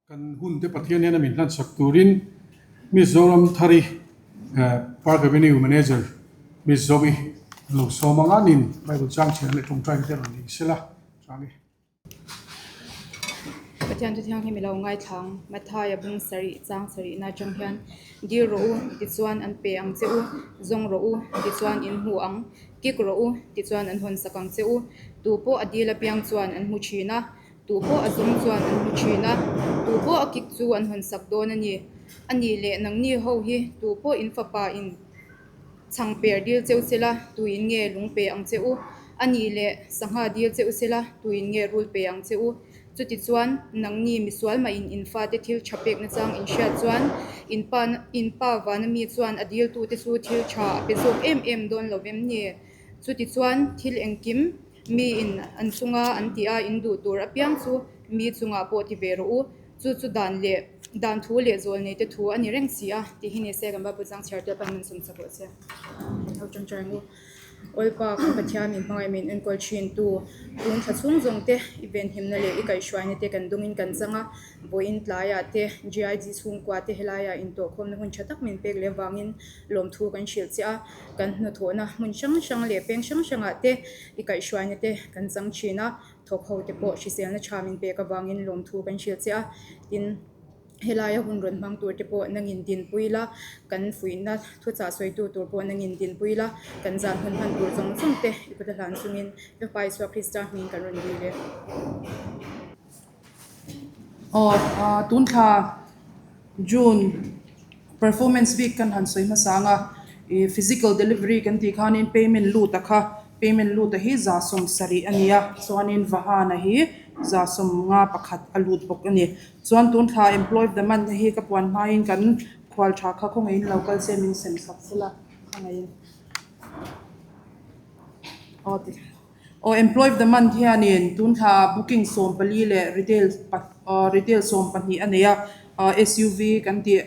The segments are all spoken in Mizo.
Kan hun te Pathian hian a min hlansak turin Miss Zoramthari Park Avenue Manager Miss Zoe an lo sawm ang a, nin Bible chang chhiar leh tawngtaina te rawn nei sela chang e. Pathian chu thianghlim i lo ngaithlang. Mathaia bung sarih chang sarihna atang hian dil rawh u tichuan an pe ang che u, zawng rawh u tichuan in hmu ang, kik rawh u tichuan an hawn sak ang che u. Tu pawh a dil apiang chuan an hmu thin a, Tu pawh a zawng chuan an hmu thin a, tu pawh a kik chu an hawn sak dawn a ni. A nih leh nangni ho hi tu pawh in fapa in chhang per dil cheu sela, tuin nge lung pe ang che u? A nih leh sangha dil cheu sela, tuin nge rul pe ang che u? Chutichuan, nangni misual mah in in fate thil tha pek nachang in hriat chuan, in pa in pa vana mi chuan a diltute chu thil tha a pe zawk em em dawn lo vem ni? Chutichuan, thil engkim Miin an chunga an tih a in duh tur apiang chu mi chungah pawh ti ve rawh u. Chu chu dan leh dan thu leh zawl nei te thu a ni reng si a tih hi ni se kan Bible chang chhiar tel pahin min sawm chak rawh se. Ho tangtai ang u. Awlpa kan Pathian min hmangaih min enkawl thin tu tun thla chhung zawng te i venhimna leh i kaihhruaina te kan dawngin kan chang a, vawiin tlaiah te GIG chhungkua te helaiah intawhkhawmna hun tha tak min pek leh avangin lawmthu kan hrilh che a, kan hnathawhna hmun hrang hrang leh peng hrang hrangah te i kaihhruaina te kan chang thin a, thawk ho te pawh hriselna tha min pek avangin lawmthu kan hrilh che a, tin helaia hun rawn hmang tur te pawh nangin dinpui la, kan fuihna thuchah sawitu tur pawh nangin dinpui la, kan zan hun hman tur zawng zawng te i kut a hlan chungin Lalpa Isua Krista hming kan rawn dil e. Aw tun thla June performance bik kan han sawi hmasa ang a, ih physical delivery kan tih khanin payment lut a kha payment lut a hi 170 a ni a, chuanin vahana hi 51 a lut bawk a ni. Chuan tun thla employee of the month hi ka puan hmain kan khual tha kha khawngaihin lo kal se min sem sak sela khawngaihin aw ti. Aw employee of the month hianin tun thla booking 14 leh retail retail 12 a nei a, SUV kan tih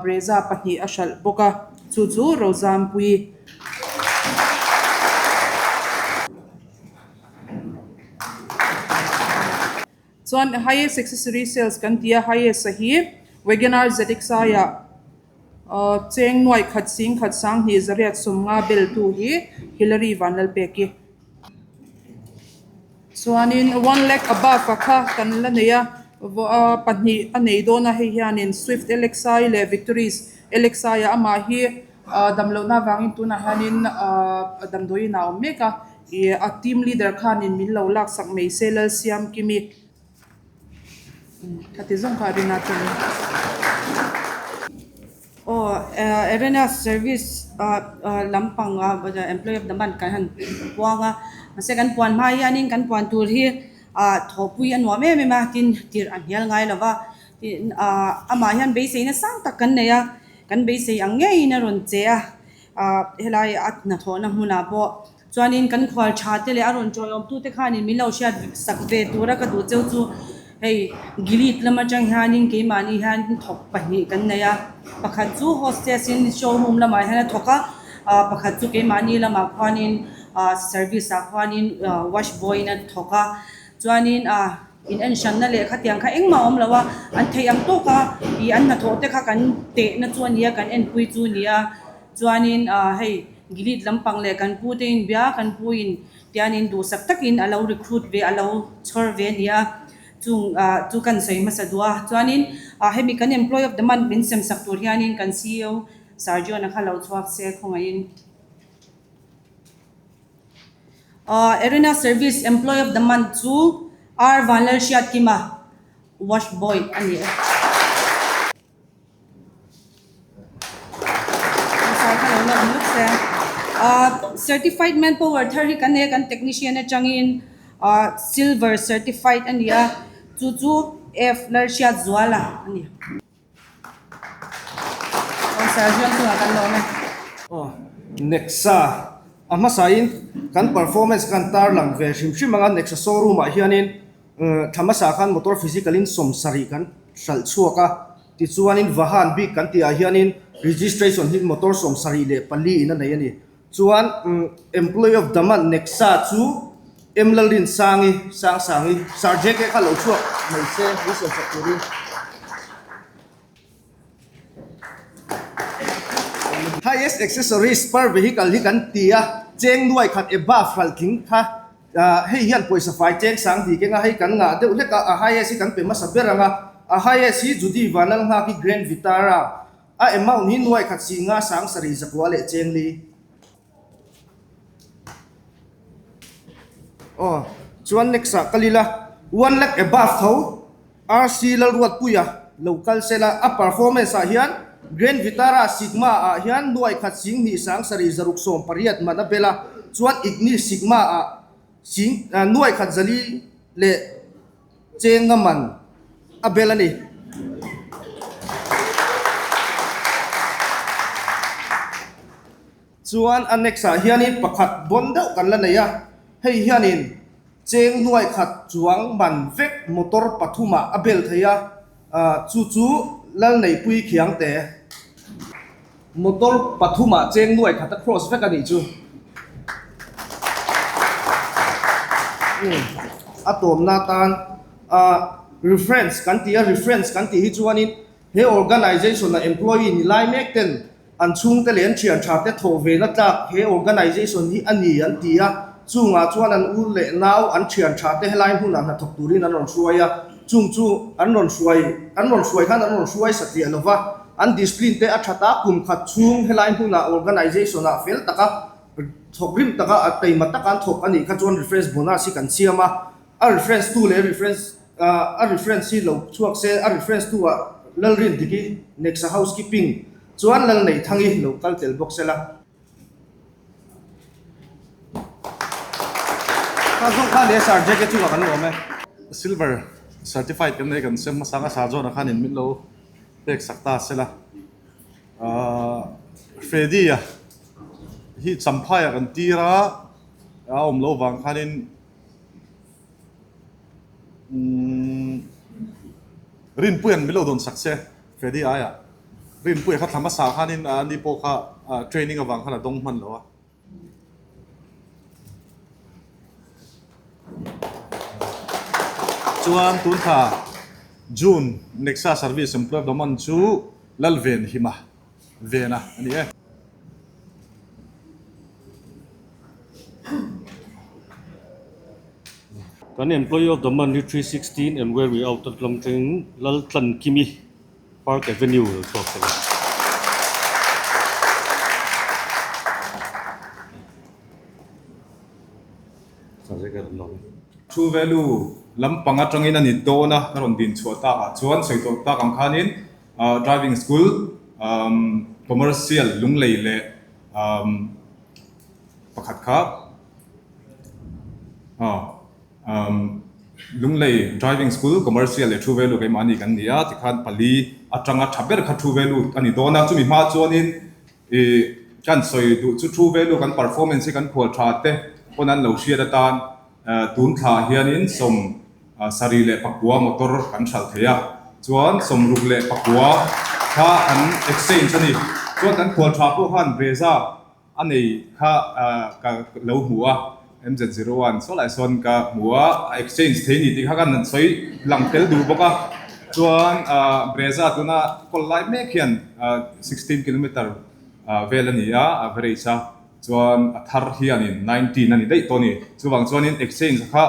Brezza pahnih a hralh bawk a, chu chu Rozampuii. Chuan highest accessory sales kan ti a, highest a hi Wagon-R ZXi ah cheng nuaih khat sing khat sang hnih zariat sawmnga bel tu hi Hillary Vanlalpeki. Chuanin one lakh above a kha kan la nei a, pahnih a nei dawn a, hei hianin Swift LXi leh Victoris LXi ah amah hi damlohna avangin tunah hianin damdawiin ah a awm mek a. Ih a team leader khanin min lo laksak mai se Lalsiamkimi khati zawng kha a rin a chuanin. Aw Arena service ah lampang ah employee of the month kan han puang a mahse kan puan hma hianin kan puan tur hi ah thawhpui a nuam em em a tin tirh a hnial ngai lo va tin ah amah hian beiseina sang tak kan nei a kan beisei ang ngeiin a rawn che a. Ah helai a hnathawhna hmunah pawh chuanin kan khual tha te leh a rawn tawiawm tute khanin min lo hriat sak ve tura ka duh cheu chu hei gilit lam atang hianin keimahni hian thawk pahnih kan nei a pakhat chu hostess in showroom lamah hian a thawk a ah pakhat chu keimahni lamah khuanin ah service ah khuanin ah wash boy in a thawk a chuanin ah in en hranna leh khatiang kha engmah a awm lo a an theih ang tawk a ih an hnathawh te kha kan tehna chu a ni a kan enpui chu a ni a chuanin ah hei gilit lampang leh kan pu te in bia kan pu in tianin duhsak takin a lo recruit ve a lo chhawr ve a ni a chung ah chu kan sawi hmasa duh a chuanin ah hemi kan employee of the month min sem sak tur hianin kan C_E_O Sir John a kha lo chhuak se khawngaihin. Arena Service Employee of the Month chu R Vanlalhriatkima, Wash Boy a ni e. Certified Manpower thar hi kan nei a, kan Technician atangin Silver Certified a ni a, chu chu F Lalhriatzuala a ni. Nexa a hmasain kan performance kan tarlang ve hrim hrim ang a, Nexa showroom ah hianin thla hmasa khan motor physical in 70 kan hralh chhuak a, tichuanin vahan bik kan tih ah hianin registration hi motor 74 in a nei a ni. Chuan Employee of the Month Nexa chu M Lalrinsangi, Sangsangi, Sir JK kha lo chhuak mai se min sawisak turin. Highest accessories per vehicle hi kan ti a, cheng nuai khat above hralh tling kha hei hian pawisa fai cheng sang ti keng a, hei kan ngah deuh hlek a, a highest hi kan pe hmasa ber ang a, a highest hi Judy Vanlalnghaki Grand Vitara a amount hi nuai khat si nga sang sarih zakua leh cheng li. Aw chuan next ah kal ila one lakh above tho RC Lalruatpuia lo kal sela a performance ah hian Grand Vitara Sigma ah hian nuai khat sing hnih sang sarih zaruk sawm pariat man a bel a chuan Ignis Sigma ah sing nuai khat zali leh Chenga man a bel a ni. Chuan a next ah hianin pakhat bawn deuh kan la nei a, hei hianin cheng hnuai khat chuang man vek motor pathumah a bel thei a, chu chu Lalneihpui Khiangte motor pathumah cheng nuai khat a cross vek a nih chu. A tawmna atan reference kan ti a, reference kan tih hi chuanin he organization a employee ni lai mek ten an chhungte leh an thian tha te thawh ve na tlak he organization hi a ni an ti a, chungah chuan an u leh nau an thian tha te helai hmunah hnathawk turin an rawn hruai a, chung chu an rawn hruai an rawn hruai khan an rawn hruai satliah lo va, an discipline te a that a, kum khat chhung helai hmunah organization ah fel taka thawk rim taka a taima taka an thawk a nih kha chuan reference bonus hi kan siam a, a reference tu leh reference a reference hi lo chhuak se a reference tu ah Lalrindiki Nexa Housekeeping Chuan lal neih thang i lo kal tel bawk sela. Kha zawng kha leh Sir Jack-a chungah kan lawm e. Silver certified kan nei kan sem hmasa ang a Sir John-a khan in min lo pek sak ta sela. Ahh Freddy-a hi Champhai-a kan tir a, a awm lo vang khanin umm Rinpuia'n min lo dawn sak se. Freddy aia Rinpuia kha thla hmasa khanin a ni pawh kha training avang khan a dawng hman lo a. Chuan tun thla June Nexa Service Employee of the Month chu Lalvenhima Vena a ni e. Kan Employee of the Month hi 316 and where we out at lam thleng Laltlankimi Park Avenue lo chhuak thei a. True value lampang atangin a ni dawn a, ka rawn din chhuah takah chuan sawi tawh tak ang khanin Driving school commercial lunglei leh pakhat kha lunglei driving school commercial leh true value keimahni kan ni a tikhan pali atanga tha ber kha true value a ni dawn a chumi hma chuanin ih kan sawi duh chu true value kan performance hi kan khual tha te pawn an lo hriat atan Tun thla hianin sawm sarih leh pakua motor kan hralh thei a, chuan sawmruk leh pakua kha an exchange a ni. Chuan kan khual tha pawh khan Brezza a nei kha ka lo hmu a, MZ01 saw lai sawn ka hmu a, a exchange thei ni tih kha kan han sawi lang tel duh bawk a. Chuan Brezza tuna kawl lai mek hian 16 kilometer vel a ni a, average a. Chuan a thar hianin 19 a ni daih tawh a ni. Chuvang chuanin exchange kha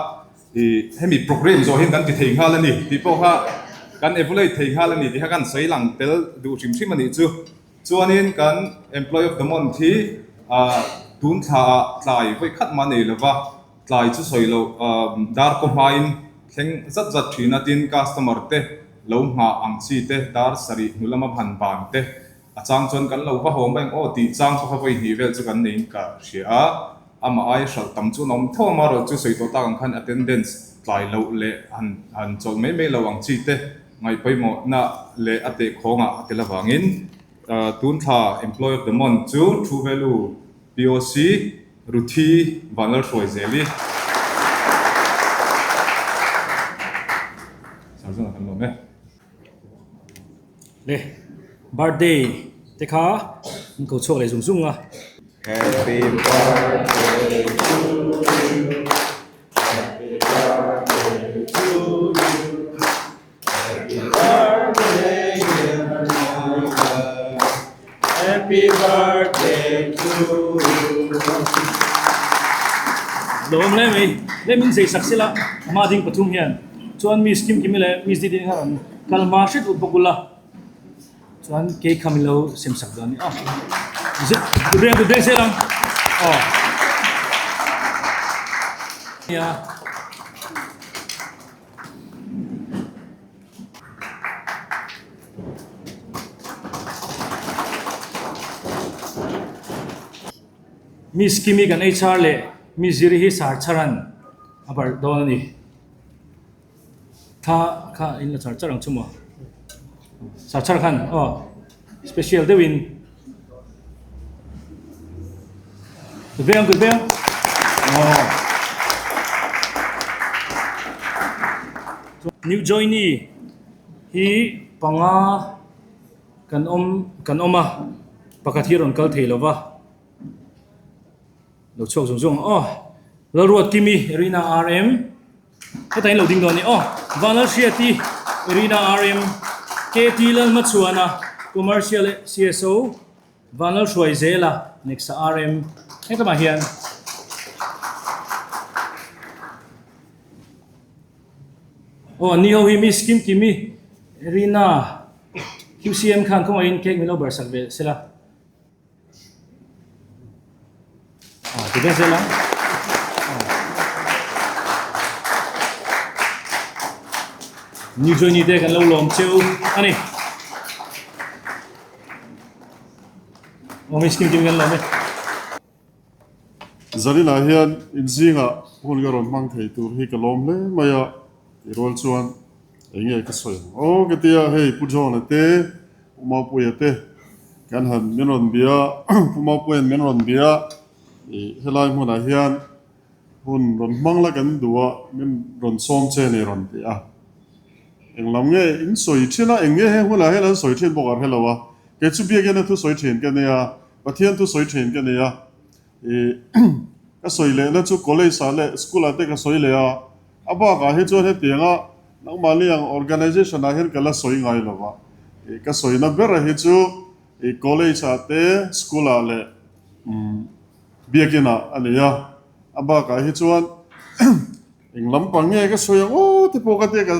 ih hemi program zawh hian kan ti thei nghal a ni tih pawh kha kan evaluate thei nghal a ni tih kha kan sawi lang tel duh hrim hrim a nih chu. Chuanin kan employee of the month hi ah tun thla ah tlai vawi khat mah nei lova tlai chu sawi loh ah dar kaw hmain thleng zat zat thin a tin customer te lo nghah ang chi te dar sarih hnu lama han ban te A chang chuan kan lo va haw mai ang aw tih chang pawh kha vawi hnih vel chu kan neiin ka hria a, amah aia hralh tam chu an awm tho a, amaherawhchu chu sawi tawh tak ang khan attendance tlai loh leh han han chawlh mai mai lo ang chi te ngaih pawimawhna leh a tehkhawngah a tel avangin tun thla Employee of the Month chu True Value POC Ruthi Vanlalhruai Zeli Sarjuna kan lawm e. Le birthday te kha an ko chhuak leh zung zung a. Happy birthday to you Happy birthday to you Happy birthday dear Michael Happy birthday. you. Lawm hle mai. Leh min zei sak sela ama ding pathum hian chuan Miss Kim Kimi leh Miss Didi kha rawn kal hma hret ut bawk ula chuan kei kha min lo sem sak dawn a ni aw. Kut beng kut beng sel ang aw. Nia. Miss Kimi kan HR leh Miss Ziri hi sar chharan a barh dawn a ni. Thla kha in la char char ang chu maw? Sar chhar khan aw special deuhin Kut veng kut veng aw New joinee hi panga kan awm kan awm a pakhat hi a rawn kal thei lo va lo chhuak zung zung aw Lalruatkimi Rina RM. Heta in lo ding dawn a ni aw. Vanlalhriati, Irina RM, KT Lalhmachhuana, Commercial CSO, Vanlalhruaizela, Nexa RM, heta mah hian aw an ni ho hi Miss Kimkimi, Irina, QCM khan khawngaihin cake min lo barsak ve sela. Ti ve zel ang. New joinee te kan lo lawm cheu a ni. Awm hi skim kim kan lawm e. Zaninah hian inzingah hun ka rawn hmang thei tur hi ka lawm hle mai a, tih rual chuan eng nge ka sawi ang aw ka tia hei Pu John-a te, Pu Mapuia te kan han min rawn bia Pu Mapuia'n min rawn bia ih helai hmunah hian hun rawn hmang la kan duh a min rawn sawm che ni rawn ti a, eng lam nge in sawi thin a eng nge heng hunah hian an sawi thin bawk a hrelo a, kei chu biakina thu sawi thin ka nia Pathian thu sawi thin ka nia ih ka sawi lehna chu college ah leh school ah te ka sawi leh a, a bakah hi chuan hetianga nangmahni ang organization ah hian ka la sawi ngai lo va, ih ka sawina ber hi chu ih college ah te school ah leh umm biakin ah a ni a, a bakah hi chuan eng lampang nge ka sawi ang aw te pawh ka tia ka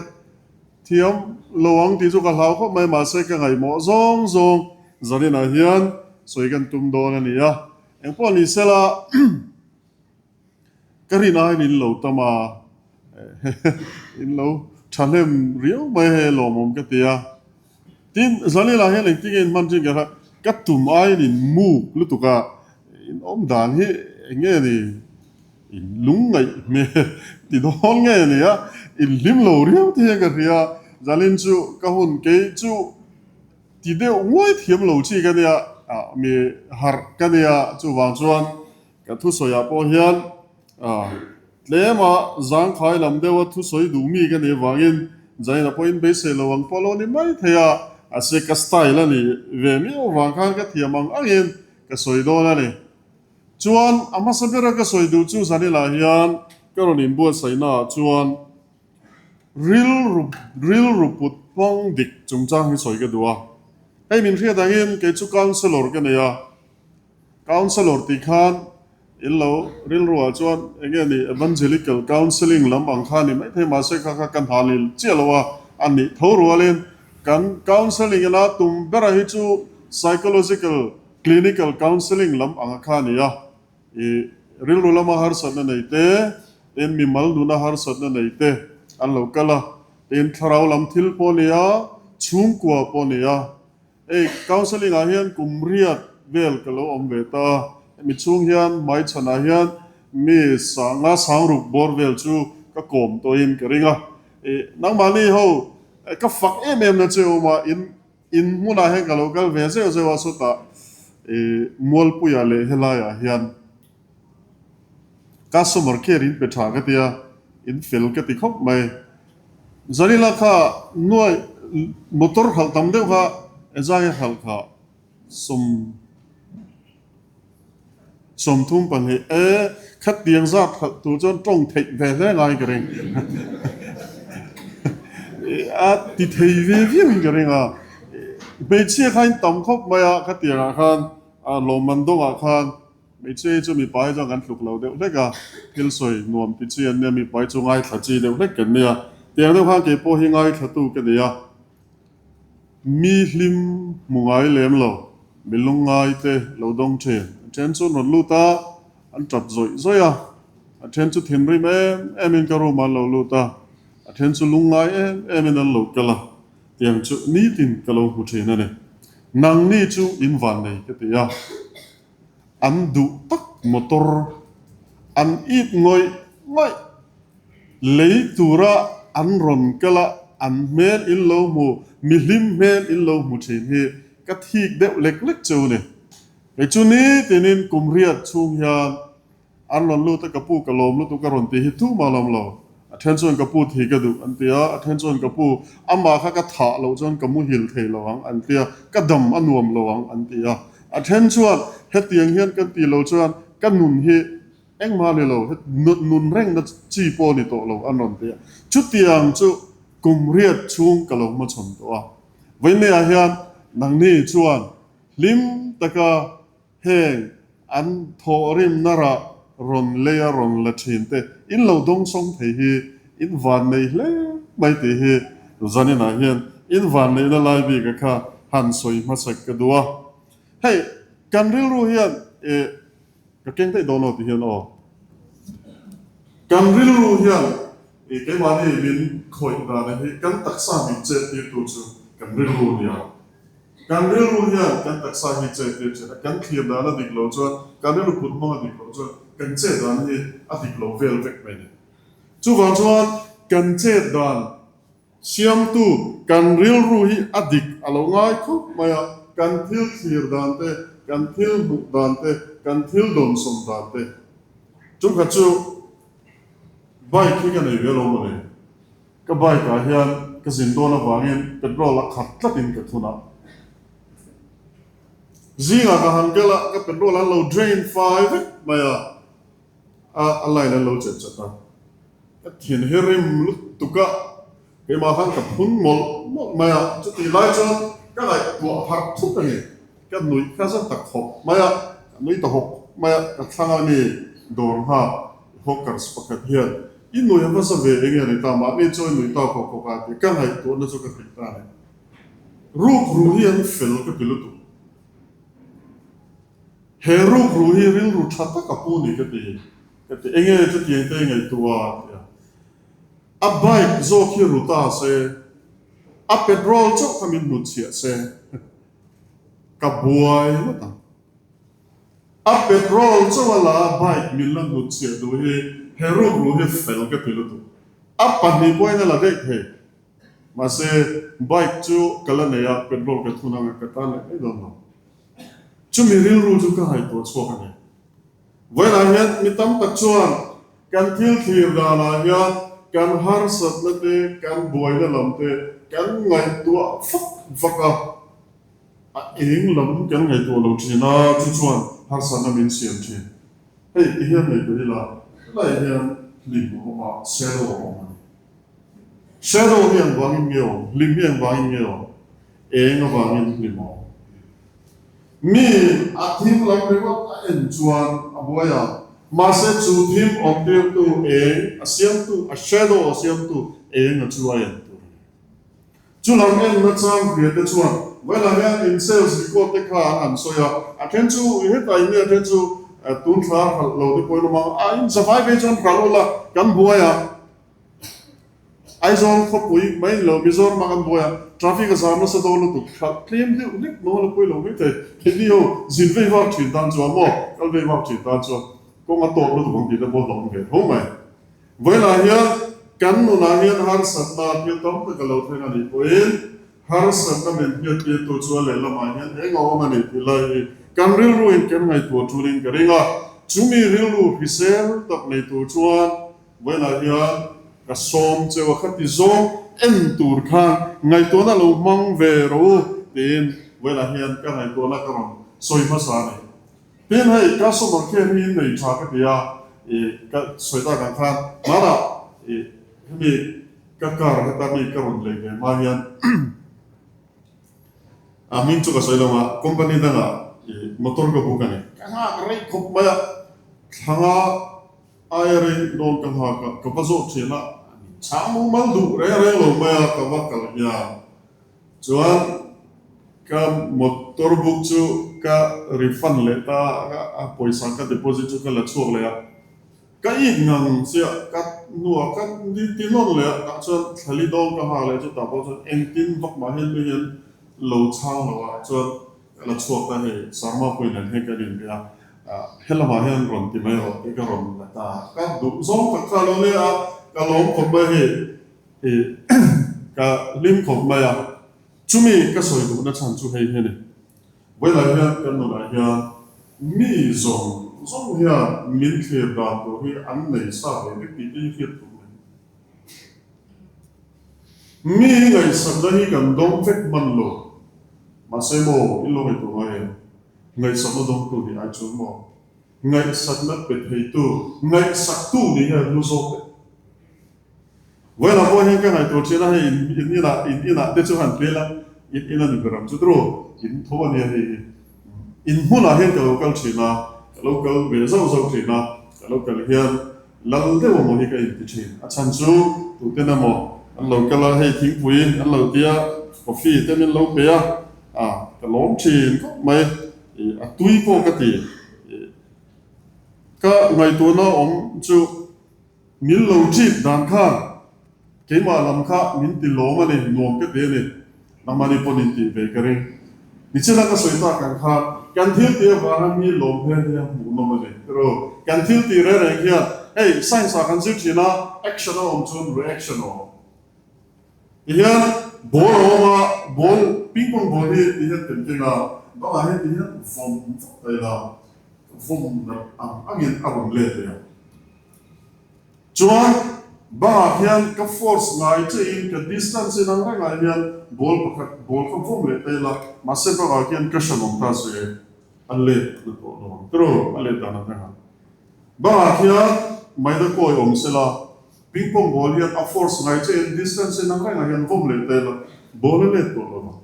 thiam lo ang tih chu ka hlau khawp mai mahse ka ngaihmawh zawng zawng zaninah hian sawi kan tum dawn a ni a, engpawh ni sela ka rin aiin in lo tam a, in lo thahnem riau mai hei lawmawm ka ti a, tin zaninah hian engtin nge in hman thin ka hria, ka tum aiin in muk lutuk a, in awm dan hi eng nge ni? In lungngaih hmel ti dawn nge ni a, in hlim lo riau te hian ka hria, Zalin chu ka hun kei chu ti deuh nguai thiam lo chi ka nia, mi harh ka nia, chuvang chuan ka thusawiah pawh hian tlema zangkhai lam deuha thusawi duh mi ka nih avangin Zaina pawhin beisei lo ang pawh lo ni mai thei a, a se ka style a ni ve miau avang khan ka thiam ang angin ka sawi dawn a ni. Chuan a hmasa bera ka sawi duh chu Zanila hian ka rawn inbuatsaihnaah chuan rilru rilru put hmang dik chungchang hi sawi ka duh a. Hei min hriat angin kei chu counsellor ka nei a, counsellor tih khan in lo rilruah chuan eng nge ni evangelical counselling lam ang kha a ni maithei mahse kha kha ka hnalil chiah lo a, a nih tho rualin kan counselling ina tum bera hi chu psychological Clinical counselling lam anga kha a ni a, ih rilru lama harsatna nei te, tin mimal nuna harsatna nei te an lo kal a, tin thlarau lam thil pawh a ni a, chhungkua pawh a ni a. Hei counselling ah hian kum riat vel ka lo awm ve ta a, hemi chhung hian hmaichhanah hian mi sanga sangruk bawr vel chu ka kawm tawhin ka ring a, ih nangmahni ho ka fak em em na che awm a, in In hmunah hian ka lo kal ve zeuh zeuh a, sawtah ih Mualpuia leh helaiah hian customer care in pe tha ka tia, in fel ka ti khawp mai. Zanila kha nuai motor hralh tam deuh kha Ezai hralh kha sawm 32 e khatiang zat hralh tur chuan tawng theih ve hle ngai ka ring a ti thei ve viau in ka ring a hmeichhia kha in tam khawp mai a khatiangah khan lawmman dawngah khan. Hmeichhia hi chu mipa hi chuan kan tluk lo deuh hlek a, thil sawi nuam ti chi an nia, mipa hi chu ngaithla chi deuh hlek kan nia. Tiang deuh khan kei pawh hi ngaithlatu ka ni a, mi hlim hmu ngai lem lo, mi lungngai te lo dawng thin. A then chu an rawn lut a, an tap zawih zawih a, a then chu thinrim em em in ka room ah an lo lut a, a then chu lungngai em em in an lo kal a, tiang chu nitin ka lo hmu thin a ni. Nangni chu in vannei ka ti a. An duh tak motor an it ngawih ngawih. Lei tura an rawn kal a, an hmel in lo hmu, mihlim hmel in lo hmu thin hi ka thik deuh lek lek cheu ni. Kei chu nitinin kum riat chhung hian an rawn lut a, ka pu ka lawm lutuk a rawn ti hi tumah lawm lo. A then chuan ka pu thi ka duh an ti a, a then chuan ka pu amah kha ka thah loh chuan ka muhil thei lo ang an ti a, ka dam a nuam lo ang an ti a. A then chuan hetiang hian kan tih loh chuan ka nun hi engmah ni lo, nun rengna chi pawh ni tawh lo an rawn ti a. Chutiang chu kum riat chhung ka lo hmachhawn tawh a. Vawiinneah hian nangni chuan hlim taka Heng an thawhrimna rah rawn lei a rawn la thin te in lo dawngsawng thei hi in van nei hle mai tih hi zaninah hian in van neihna lai bik a kha han sawi hmasak ka duh a. Hei kan rilru hian eh ka keng daih dawn aw ti hian aw. Kan rilru hian eh keimahni min khawih dan hi kan taksa min chet tir tu chu kan rilru nia. Kan rilru hian kan taksa hi chet tir thin a, kan thlir dan a dik lo chuan, kan rilru put hmang a dik loh chuan kan chet dan hi a dik lo vel vek mai ni. Chuvang chuan kan chet dan siamtu kan rilru hi a dik a lo ngai khawp mai a, kan thil thlir dan te, kan thil hmuh dan te, kan thil dawnsawm dan te. Chungkhat chu bike hi ka nei ve lo mawle. Ka bike ah hian ka zin dawn avangin petrol a khat tlatin ka thun a. Zingah ka han kal a, ka petrol an lo drain fai vek mai a, a a line an lo chet chat a. Ka thin hi rim lutuk a, keimah khan ka phun mawlh mawlh mai a, chutih lai chuan ka ngaihtuah harh thut a ni. Ka nuih kha zat ta khawp mai a, ka nui ta hawk mai a, ka thlang a mi dawr nghak hawkers pakhat hian i nui hmasa ve eng nge ni ta mahni chu i nui ta khawk khawk a tih ka ngaihtuahna chu ka hrilh ta a ni. Ruk ru hi an fel ka ti lutuk. He ruk ru hi rilru tha tak a pu ni ka ti ka ti eng nge chutiang te i ngaihtuah a ti a. A bike zawk hi ru ta se, a petrol chauh kha min hnutchhiah se. Ka buai ngawt ang. A petrol chauh a la a bike min la hnut chhiah duh hi he rukru hi fel ka ti lutuk. A pahnih pawhin a la daih thei. Mahse bike chu ka la nei a, petrol ka thun anga ka tan leh mai dawn lo. Chumi rilru chu ka ngaihtuah chhuak a ni. Vawiinah hian mi tam tak chuan kan thil thlir danah hian kan harsatna te, kan buaina lam te kan ngaihtuah vak vak a, a eng lam kan ngaihtuah lo thin a, chu chuan harsatna min siam thin. Hei ti hian ngaihtuah ila, helai hian hlim a awm a, shadow a awm a ni. Shadow hi engvangin nge awm? Hlim hi engvangin nge awm? Eng avangin hlim a awm. Mi a thim lam ringawt a en chuan a buai a, mahse chu thim awmtirtu eng a siamtu, a shadow a siamtu eng a chu a en tur a ni. Chu lam en nachang hria te chuan vawilah hian in sales record te kha an han sawi a, a then chu hetah in nia a then chu tun thla hralh lo te pawhin awm ang a, in zavai phei chuan hralh ula kan buai a. Aizawl khawpui mai lo Mizoram ah kan buai a, traffic a zam nasa dawn lutuk, hralh tlem deuh hlek maw la pawi lo mai thei, keini ho zin vei vak thin tan chuan maw, kal vei vak thin tan chuan kawng a tawp lutuk ang tih te pawh hlawm ve tho mai. Vawiinah hian kan nunah hian harsatna thil tam tak a lo thleng a nih pawhin harsatna min hriattirtu chuan lehlamah hian eng a awm a nih tih lai hi kan rilruin kan ngaihtuah tulin ka ring a, chumi rilru hrisel tak nei tur chuan Vawiinah hian ka sawm cheu a, khati zawng en tur khan ngaihtuahna lo hmang ve rawh u tiin vawiinah hian ka ngaihtuahna ka rawn sawi hmasa a ni. Tin hei customer care hi nei tha ka ti a, ih ka sawi tak ang khan hmanah ih hemi ka car heta mi ka rawn lei ve hma hian a hming chu ka sawi lo a, company dangah ih. motor ka book a ni. Ka nghak rei khawp mai a, thlanga aia rei dawn ka nghak a, ka va zawh thin a, chhang mumal duh reng reng lo mai a ka va kal hian. Chuan ka motor book chu ka refund leh ta a, a pawisa ka deposit chu ka la chhuak leh a. Ka ik ngang chiah ka hnuah ka ti nawn leh a, tah chuan thlali dawn ka nghak leh chutah pawh chuan engtin vak mah hian mi hian lo chhang lo a, chuan ka la chhuak ta hei Sarma pawhin nen hian kan inbia a, helamah hian rawn ti mai rawh tih ka rawn la ta, ka duh zawng tak kha lo nia a, ka lawm khawp mai hei ih ka hlim khawp mai a, chumi ka sawi duhna chhan chu hei hi a ni. Vawilah hian kan nunah hian mi zawng zawng hian min thlir dan tur hi an nei sa ve vek tih te hi hriat tur mai. Mi ngaihsakna hi kan dawng vek hman lo. Mahse maw, in lo ngaihtuah ngai em? Ngaihsakna dawngtu nih ai chuan maw? Ngaihsakna pe theitu, ngaihsaktu nih hian hlu zawk teh. Vawilah pawh hian ka ngaihtuah thin a, hei in in inah in inah te chu han tel a, in in a ni ber ang chu tiraw, in tho a nia hei hi. In hmunah hian ka lo kal thin a, ka lo kal ve zauh zauh thin a, ka lo kal hian lal deuh emaw hi ka inti thin. A chhan chu tuten emaw an lo kal a, hei thingpui an lo ti a, coffee te min lo pe a, a ka lawm thin khawp mai, a tui pawh ka ti. Ka ngaihtuahna awm chu. Min lo ṭip dan kha keimah lam kha min ti lawm a ni, nuam ka ti a ni. Nangmahni pawh nin tih ve ka ring. Nichina ka sawi tak ang kha kan thil tih avanga mi lawm hmel hi a hmuhnawm a ni. Ro, kan thil tih reng reng hian hei science ah kan zir thin a, action a awm chuan reaction a awm. Tihian ball a awm a, ball, ping pong ball hi tihian kan keng a, bangah hian tihian vawm vak ta ila, vawm nalh ang angin a rawn let leh ang. Chuan bangah hian ka force ngai che in ka distance in ang rengah hian ball pakhat ball kha vawm leh ta ila mahse bangah khian ka hran awm ta se a let na tawh lo ang tiraw a let dan ang rengah bangah khian maida kawi awm sela ping pong ball hian a force ngai che in distance in ang rengah hian vawm leh ta ila ball a let tawh lo ang.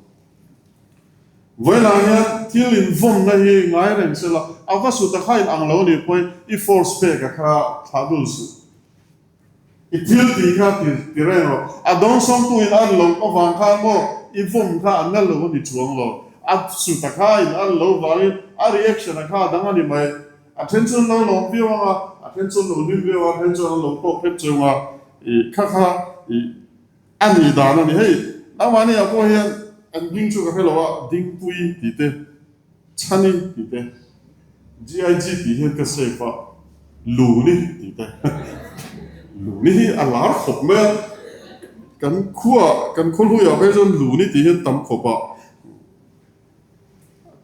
Vawilah hian thil invawmna hi ngai reng se la, a va sut a kha in ang lo nih pawhin i force pek a kha thlah dul suh. I thil tih kha ti ti reng rawh. A dawngsawngtu in an loh avang khan maw i vawm kha an la lo a ni chuang lo. A sut a kha in an lo vangin a reaction a kha a dang a ni mai. A then chuan lo lawm viau ang a, a then chuan lo hlim viau ang a, a then chuan an lo tawk hrep cheu ang a, i kha kha i A nih dan a ni. Hei, nangmahni ah pawh hian an hming chu ka hre lo a, Dingpui tih te, Chhani tih te, GIG tih hian ka save a, Luni tih te. Luni hi a lar khawp mai a, kan khua, kan khawhluiah phei chuan Luni tih hian tam khawp a.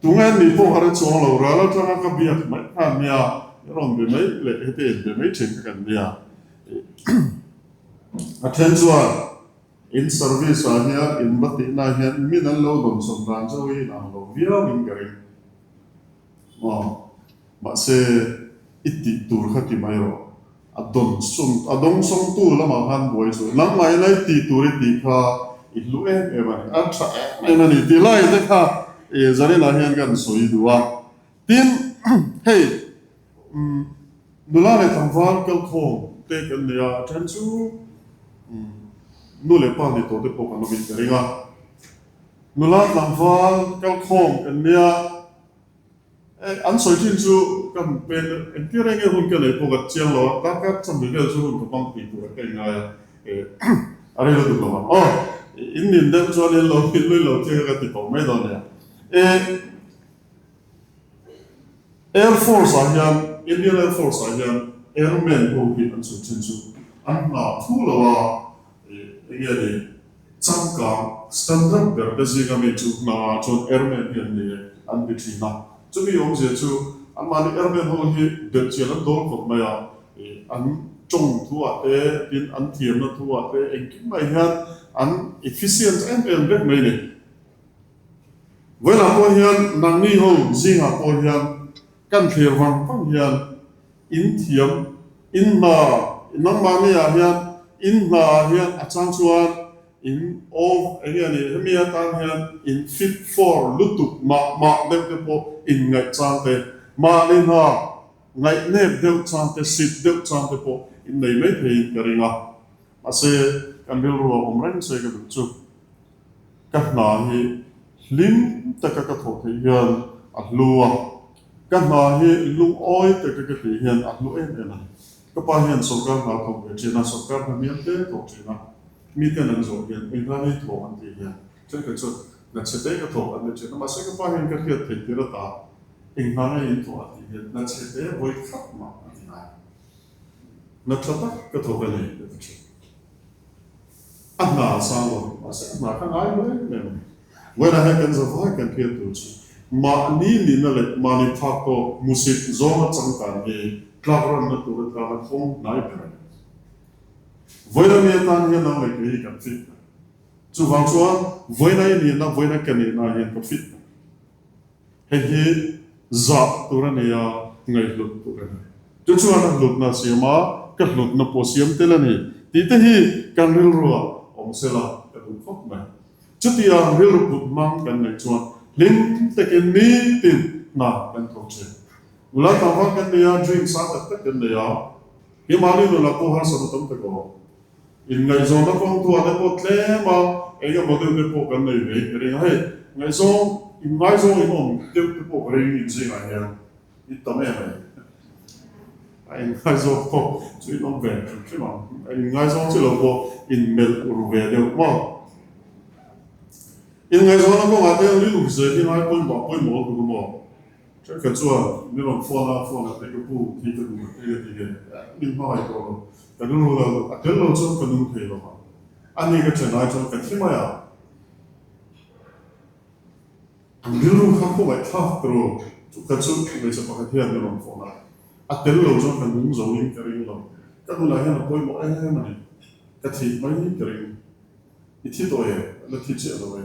Tunge an nih pawh ka hre chuang lo, ral atanga ka biak mai kha an nia, i rawn be mai leh heti in be mai thin kha kan nia. A then chuan in service ah hian in va tihna hian min an lo dawnsawn dan chu hi inang lo viau in ka ring. Aw, mahse i tih tur kha ti mai rawh. A dawnsawm, a dawngsawngtu lamah khan buai chu nangmah ina i tih tur i tih kha i hlu em em a ni, a tha em em a ni tih lai te kha i Zarinah hian kan sawi duh a. Tin, hei nula leh tlangval kalkhawm te kan nei a, a then chu nu leh pa ni tawh te pawh kan awmin ka ring a. Nula tlangval kalkhawm kan nia. An sawi thin chu ka hmu pen engtir eng nge hun ka nei pawh ka chiang lo a, darkar chawhmeh vel chu hun ka hmang thei tur ka inngai a, a rei lutuk lo ang aw, in nin deuh chuan in lo in lui lo chiang a ka ti tawh mai dawn nia. Air Force ah hian Indian Air Force ah hian Airmen ho hi an sawi thin chu an hna thu lo a, eng nge ni Changkang standard ber te zinga mi chu hna chuan airman hi an ni e, an ti thin a. Chumi awmzia chu anmahni airman ho hi belhchian an dawl khawp mai a, an tawng thu ah te, tin an thiamna thu ah te engkim mai hian an efficient em em vek mai ni. Vawilah pawh hian nangni ho zingah pawh hian kan thlir vang vang hian In thiam, in hna, nangmahni ah hian in hna ah hian a chang chuan In aw eng nge ni hemi atan hian in fit for lutuk mah mah deuh te pawh in ngaih chang te, mahni hna ngaih nep deuh chang te, sit deuh chang te pawh in nei mai theiin ka ring a. Mahse kan rilru a awm reng che ka duh chu ka hna hi hlim taka ka thawh theih hian a hlu a, ka hna hi lungawi taka ka tih hian a hlu em em a ni. Ka pa hian sawrkar hna a thawk ve thin a, sawrkar hna hniam te a thawk thin a. Miten an zawh hian eng hna hi thawk an tih hian thenkhat chuan hna chhe te ka thawk an ti thin a, mahse ka pa hian ka hriat theih tir ata eng hna nge in thawh a tih hian hna chhe te vawi khat mah a ti ngai. Hna tha tak ka thawk a ni ka ti thin. A hna a sang lo, mahse a hna kha ngai hle em em a ni. Vawiinah hian kan zavai kan hriat tur chu mahni nihna leh mahni phak tawk hmusit zawnga changkan hi tlakranna tur atana kawng hnai ber a ni. Vawiina mi atan hian nang leh kei hi kan fit ta. Chuvang chuan vawiina i nihna, vawiina ka nihna hian ka fit ta. Hei hi zah tur a ni a, ngaihhlut tur a ni. Chu chuan a hlutna a siam a, ka hlutna pawh siam tel a ni tih te hi kan rilrua awm sela ka duh khawp mai. Chutiang rilru put hmang kan neih chuan hlim takin nitin hna kan thawk thin. Nula tlangval kan nei a, dream sang tak tak kan nei a. Keimahni nunah pawh harsatna tam tak a awm. Inngaihzawnna kawng thuah te pawh tlem a, eng emaw deuh te pawh kan nei ve ka ring a. Hei, ngaihzawng, inngaizawng in awm deuh te pawh ka ring inzingah hian i tam em mai. A inngaizawng pawh chu in awm ve hrim hrim ang. A inngaizawng chi lo pawh inmelh ru ve deuh maw. Inngaihzawnna kawngah te rilru zel hi ngai pawimawh pawimawh lutuk maw. Thenkhat chuan min rawn phone a, phone a tei ka pu khi ka duh ka tei ka ti ve, min hmangaih tawh lo, ka rilru lo, a tel lo chuan ka nung thei lo a, ani ka then ai chuan ka thi mai a, an rilru kha khawngaih thlak ta ru, chukhat chu hmeichhe pakhat hian min rawn phone a, a tel lo chuan ka nung zo in ka ring lo, ka nunah hian a pawimawh em a ni, ka thih mai ka ring. I thi tawh e, la thi chiah lo e.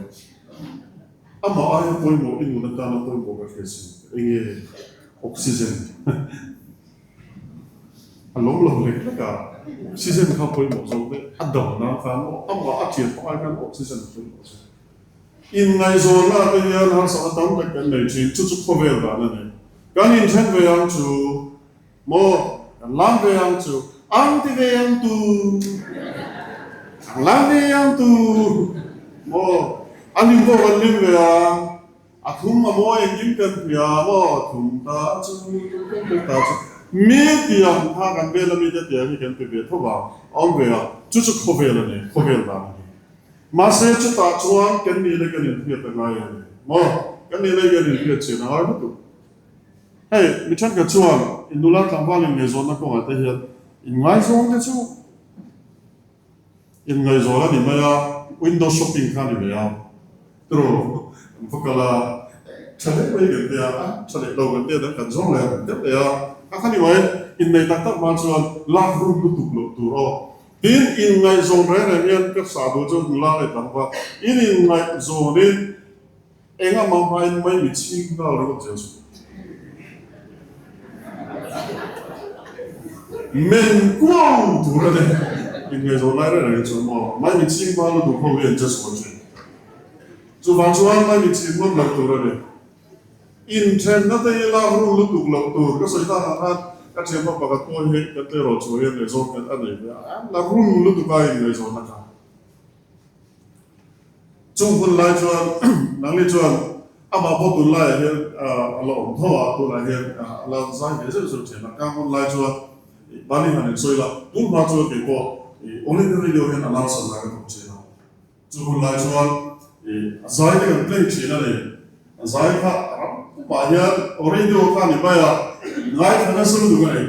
Amah aia pawimawh i nun atana pawimawh ka hria sin. Enge oxygen a lawm lo lek lek a, oxygen kha pawimawh zawk daih, a dam nan khan amah a thian pawh ai khan oxygen a pawimawh zawk. Inngaihzawnna te hian harsatna tam tak kan nei thin, chu chu khawvel dan a ni. Kan inthen ve ang chu. Maw kan lam ve ang chu ang ti ve ang tu kan lam ve ang tu maw a hlim pawh kan hlim ve ang a thum a mawi engkim kan hria maw thum ta chu thum kan ta chu mi tiang kha kan vel a mite tiang hi kan ti ve tho vang a awm ve a chu chu khawvel a ni khawvel dan a ni mahse chutah chuan kan ni leh kan inhriat a ngai a ni maw kan ni leh kan inhriat chian a ngai lutuk. Hei, mi thenkhat chuan in nula tlangval in ngaihzawnna kawngah te hian in ngaizawng te chu in ngaihzawn a ni mai a, window shopping kha a ni ve a, tiraw an va kal a, tha leh mai kan tia a, tha leh lo kan tia dang kan zawng leh a kan deuh leh a, kha kha ni mai, innei tak tak hma chuan lak rum lutuk loh tur aw. Tin, in ngaihzawn reng reng hian ka sa duh chu nula leh tlangval in inngaihzawnin, Eng a mah hmain mai mi chhing nghal ringawt zel chu. Men kuau tur a ni. Inngaihzawn lai reng reng chuan maw mai mi chhing hma lutuk ho hi an che sual thin. Chuvang chuan mai mi chhing ngawt loh tur a ni. Inthenna te hi lak run lutuk loh tur. Ka sawi tak ang khan ka thianpa pakhat pawh hi kan tleirawl chhuah hian ngaihzawn kan a nei ve a, la run lutuk a inngaihzawnna kha. Chung hun lai chuan nangni chuan amah pawh tun laiah hian a la awm tho a, tunah hian a la zai ve zeuh zeuh thin a. Kang hun lai chuan Bani han insawi la, tun hma chuan kei pawh All India Radio hian announcer lai ka thawk thin a. Chung hun lai chuan a zai te kan play thin a ni. A zai kha ram pumah hian radio kha a ni mai a, ngaithla nasa lutuk a ni.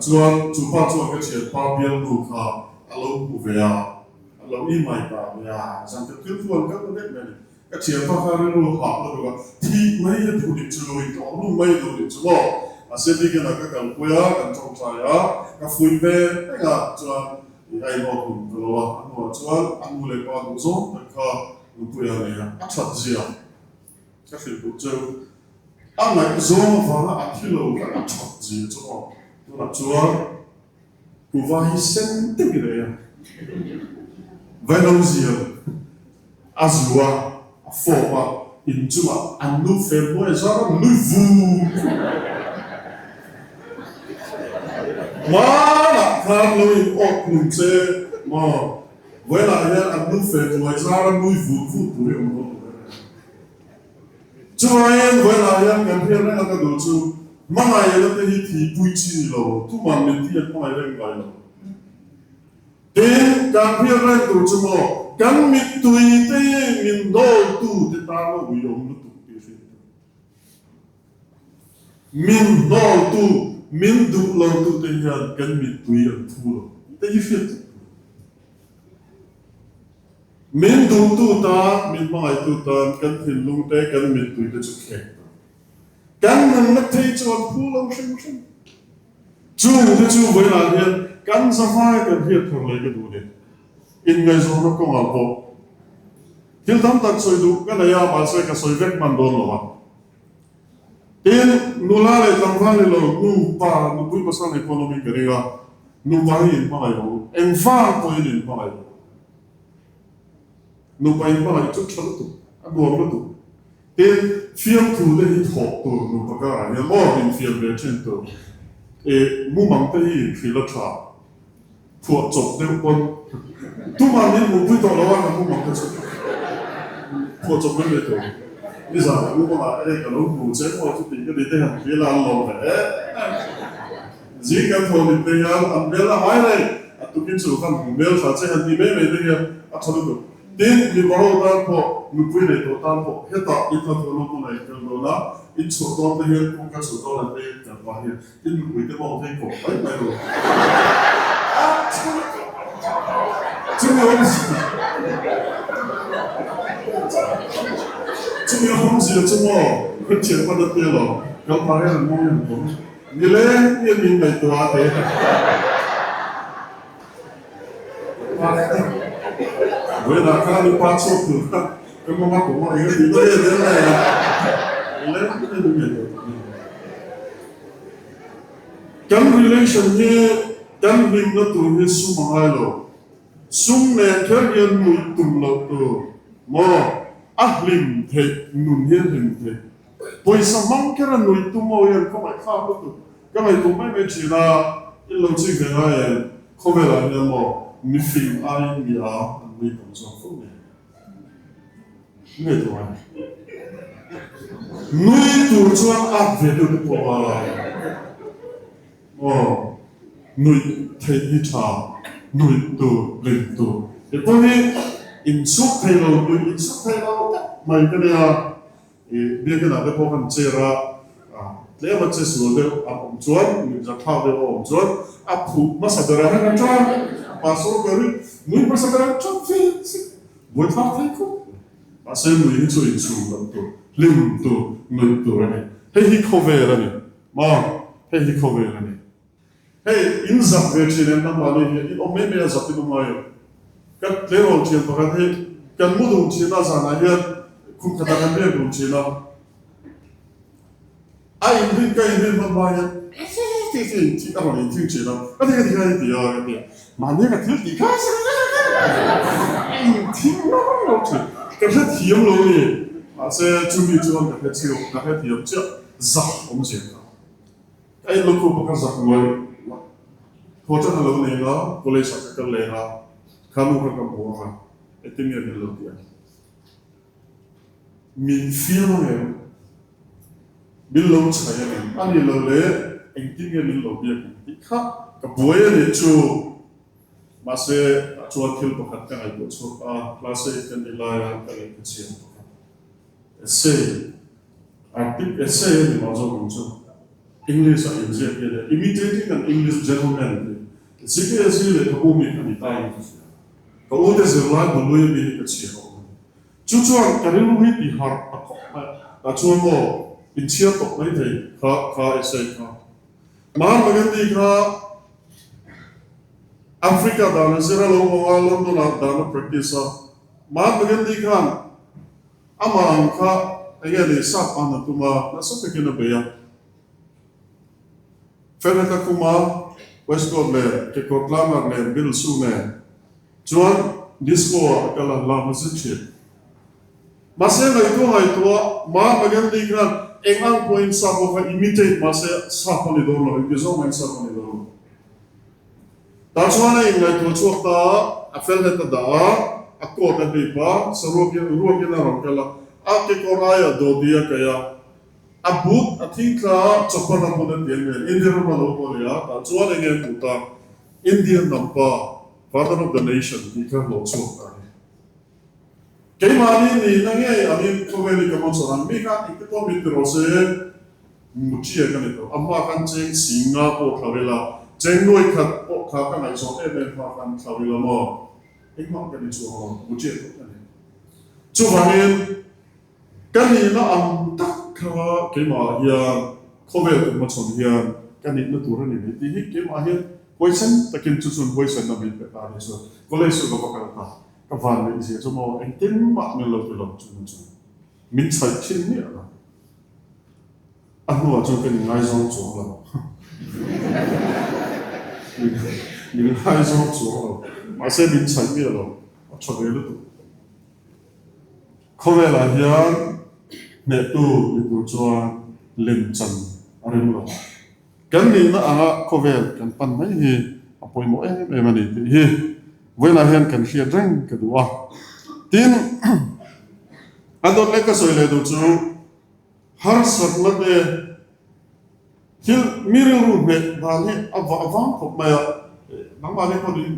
Chuan chu pa chuan ka thianpa bialnu kha a lo hmu ve a. A lo i mai ta mai a, zan ka thil thu an kal ta daih mai a ni. Ka thianpa kha rilru hah lutuk a, thih mai a duh nih chu, intawh hlum mai a duh nih chu maw. Mahse biakina ka kalpui a, kan tawngtai a, ka fuih ve reng a, chuan i a inawt hlum ta lo a, a hnuah chuan a nu leh pa duh zawng tak kha nupui a nei a, a that zia ka hrilh duh cheu. A ngaihzawng avanga a thi lo kha a that zia chu maw. Tunah chuan. Kuva hi sen deuh i nei a. Vaino zial a zu a, a fawp a, in chungah an nu fel hnuai zar a nui vum vum. Hmanah khan lo in awk hlum che maw? Vawilah hian an nu fel hnuai zar a nui vut vut tur hi awm dawn lo em? Chuvangin vawilah hian kan hriat reng a ka duh chu hmangaihna te hi thihpui chi ni lo, tuman min thi an hmangaih reng ngai lo. Tin, kan hriat reng tur chu maw, kan mittui te min hnawltu te tan a uiawm lutuk tih hriat tur. Min hnawltu, min duh lotu te hian kan mittui an phu lo tih te hi hriat tur. Min duhtu tan, min hmangaihtu tan kan thinlung te, kan mittui te chu khek ta. Kan nunna phei chu an phu lo hrim hrim. Chung te chu vawilah hian kan zavai kan hriat thar leh ka duh ni. Inngaihzawnna kawngah pawh thil tam tak sawi duh ka nei a, mahse ka sawi vek hman dawn lo a. Tin, nula leh tlangval ni lo, nupa, nupui pasal nei pawh an awmin ka ring a, nupa hi inhmangaih lo, engvang pawhin inhmangaih lo. Nupa inhmangaih chu tha lutuk, a nuam lutuk. Tin, fiamthu te hi thawh tur nupa karah hian maw infiam ve thin tur. E, mumang te hi inhrilh a tha. Phuah chawp deuh pawn tumah min hmuhpui tawh lo a, ka mumang te chu phuah chawp mai mai tur. Nizan mumangah e ka lo hmu che maw chu tih ka ni te han hrilh a, an lo ve em em. Zing kan thaw lit te hian an hmel a hai reng, a tukin chu khan hmu hmel tha che han ti mai mai te hian a tha lutuk. Tin, mipa ho tan pawh, nupui nei tawh tan pawh hetah in hnathawhna hmunah in kal dawn a, in chhuah dawn te hian kawngka chhuah dawn ang te in kal pah hian in nupui te pawh phei kawp mai mai lo. Chumi awmzia chumi awmzia chu maw khawthiam hman a tia lo, kal pah hian an mawng hian an awm nileng hian min ngaihtuah a te. Vawiinah khan i pa chhuak tur kha ka mama ka mawh eng a tih daih a nia lai a, leng em em lo tak a ni. Kan relation hi kan hlimna tur hi sum a ngai lo, sum nen kher hian nuih tum loh tur maw, a hlim theih nun hi a hlim theih, pawisa hmang kher a nuih tum ho hian khawngaihthlak lutuk. Ka ngaihtuah mai mai thin a, in lo chik ve ngai em? Khawvelah hian maw mifing aiin mi a an nui tam zawk fo nei? Ngaihtuah ngai. Nui tur chuan at ve deuh te pawh a ngai. Maw nuih theih hi tha, nuih tur, hlim tur. He pawh hi insuk thei lo, nuih insuk thei lo mai ka nia. I biakinah te pawh kan chair a, tlem a che sual deuh a awm chuan, nuihzatthlak deuh a awm chuan a phuh hmasa ber a heng atang pastor ber hi nui hmasa ber a tap ve chiah, buaithlak thei khawp mai. Mahse nui hi chu inchhung loh tur, hlim tur, nuih tur a ni. Hei hi khawvel a ni maw? Hei hi khawvel a ni. Hei in zak ve thin em nangmahni hi in awm mai mai a zak in awm ngai em? Ka tleirawl thian pakhat hi kan mu dun thin a zanah hian khum khatah kan riak dun thin a, a inrin ka inrin hman hma hian ti ti in a rawn inthing thin a, ka ti ka ti kha i ti a ka ti a, mahni ka thil tih kha a inthing lo lo thin, ka hrethiam lo ni, mahse chumi chuan ka hrechiah ka hrethiam chiah zak awmzia kha. Ka in lawk pawh ka zak nguai nguai. Thaw tan a lo nei nga, college ah ka kal leh nga, kha nu kha ka hmu ang a, engtin nge min lo tih ang? Min fiam ang em? Min lo chhai ang em? A nih loh leh engtin nge min lo biak ang tih kha ka buai a nih chu. Mahse, chuan thil pakhat ka ngaihtuah chhuak a, class eight ka nih laia ka lehkha chhiar pakhat. Essay, Arctic essay a ni mah zawk ang chu. English a inziak hian e Imitating an English Gentleman tih GKSE lehkhabu mi kha ni ta in ka hria. Ka u te zirlai bului a mi hi ka chhiar awm a ni. Chu chuan ka rilru hi ti harh ta khawp mai a. Tah chuan maw inchhiar tawp mai thei kha kha essay kha. Mahatma Gandhi kha Africa dan a zir a lo hawng a, London ah dan a practice a. Mahatma Gandhi khan Amah ang kha eng nge ni sap an a tum a, nasa takin a bei a. Fenheta khuma waistcoat leh kekawr tlangar nen bill su nen chuan. Disco ah a kal a, lam a zin thin. Mahse ngaihtuah ngaihtuah Mahatma Gandhi khan eng ang pawhin sap ho kha imitate mahse sap a ni dawn lo, engti zawng mahin sap a ni dawn lo. Tah chuan a inngaihtuah chhuak ta a, a fel het a dah a, a coat a hlip a, saruakin ruakin a rawn kal a, a kekawr aiah dawti a kaih a, a boot a thing thla a, chawpar a bun a ti ang nen India rama lo haw leh a, tah chuan enge a hmuh ta, India hnam pa, Father of the Nation tih kha hlawh chhuak ta a ni. Keimahni nihna ngei angin khawvel i ka hmachhawn ang, mi khan engte pawh min ti rawh se, Muṭia ka ni tawh. A hma khan cheng si nga pawh thlau ila, cheng nuai khat pawh kha ka ngaihzawn em em hma khan thlau ila maw? Engmah ka ni chuang lo, muṭia tawh ka ni. Chuvangin, ka nihna ang tak kha keimahah hian khawvel ka hmachhawn hian ka nihna tur a ni mai tih hi keimah hian huaisen takin chu chuan huaisenna min pe ta a ni chuan college chu ka va kal ta. Ka van neih zia chu maw engtin mah min lo ti lo chung chu min chhaih thin miah lo. A hnuah chuan ka inngaizawng chuang lo. Min ngaizawng chuang lo. Mahse min chhaih miah lo. A tha ve lutuk. Khawvelah hian hnehtu ni tur chuan lem chan a rem lo. Kan nihna anga khawvel kan pan mai hi a pawimawh em em a ni tih hi vawiinah hian kan hriat reng ka duh a. Tin, a dawt leh ka sawi leh duh chu harsatna te thil mi rilru hneh dan hi a vah vang khawp mai a, nangmahni pawhin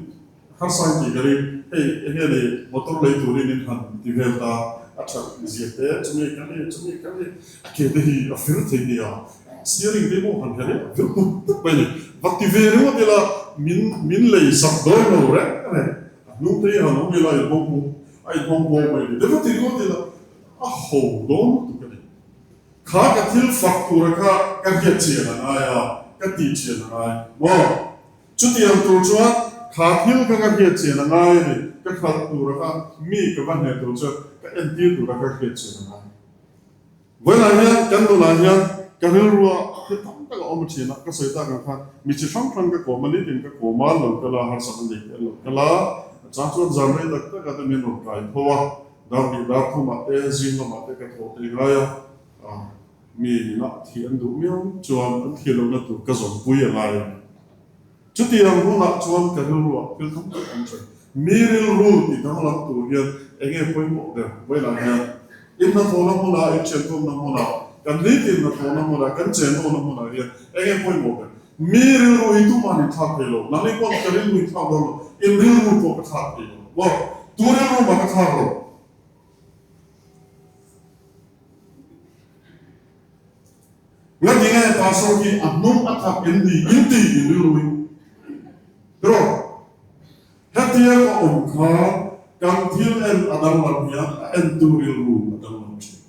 harsa in tih ka ring, hei enge ni motor lei turin in han ti vel ta a that zia te chumi kan ni chumi kan ni a ke te hi a fir thei nia steering te pawh han herh a vir pup pup mai ni va ti ve ringawt ila min min lei zak dawn lo reng reng a hnung te hi han awm ila in hawng hawng a in hawng hawng mai ni te va ti ringawt ila a ho dawn lutuk a ni. Kha ka thil fak tura kha ka hriat chian a ngai a, ka tih chian a ngai maw? Chutiang tur chuan kha thil kha ka hriat chian a ngai a ni, ka khalh tura kha mi ka va hneh tur chuan ka entir tura ka hriat chian a ngai. Vawiinah hian kan nunah hian ka rilrua thil tam tak a awm a thin a, ka sawi tak ang khan mi chi hrang hrang ka kawm a, nitin ka kawm a, lo kal a, harsatna nei te an lo kal a, a chang chuan zan rei tak tak a te min rawn kai tho a, Dar hnih dar thumah te zing lamah te ka thawh thei ngai a, mi inah thih an duh miau chuan an thih lohna tur ka zawmpui a ngai a ni. Chutiang hunah chuan ka rilruah thil tam tak an hre. Mi rilru tih danglam tur hian eng nge pawimawh ber? Vawilah hian in hnathawhna hmunah, in thiankhawmna hmunah, kan nitin hnathawhna hmunah, kan chenhawna hmunah hian eng nge pawimawh ber? Mi rilru hi tumah an inthlak thei lo. Nangni pawh ka rilru inthlak dawn lo. In rilru pawh ka thlak thei lo. Maw? Tu rilru mah ka thlak lo. Ngati nge pastor hi a hnung a thak em ni in ti in rilru hi? Tiraw? Hetia ka awm kha kan thil en a danglam hian a entu rilru a danglam thin.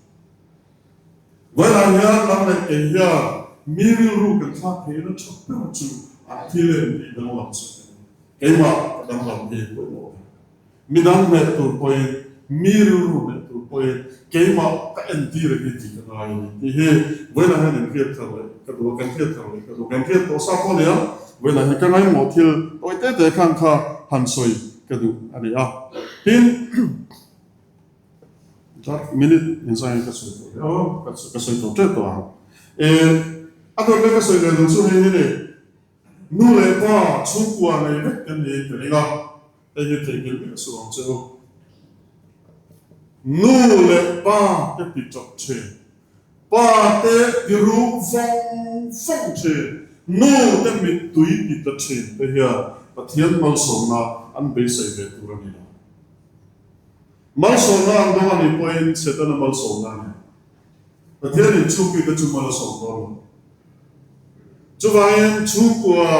Vawilah hian lam leh kei hian mi rilru kan thlak thei na tha ber chu an thil en tih danglam chu a ni. Keimah ka danglam hi pawimawh ber. Midang hmeh tur pawhin, mi rilru hmeh tur pawhin keimah ka entir a hi tih ka ngai a ni tih hi vawilah hian in hriat thar leh ka duh a, kan hriat thar leh ka duh. Kan hriat tawh sa pawh nia, vawilah hi ka ngaimawh thil tawi te te khan kha han sawi ka duh a ni a. Tin. Dark minute in zai ka sawi tawh hle aw, ka sawi tawh tep tawh ang. E, a dawt leh ka sawi leh lo chu hei hi ni, nu leh pa chhungkua nei vek kan niin ka ring a, hei hi theihnghilh miah suh ang che u. Nu leh pa te ti tap thin, pa te ti rum vawng vawng thin, nu te mittui ti ta thin te hian Pathian malsawmna an beisei ve tur a ni lo. Malsawmna ang dawng a nih pawhin Setana malsawmna a ni. Pathianin chhungpite chu mal a sawm dawn lo. Chuvangin chhungkua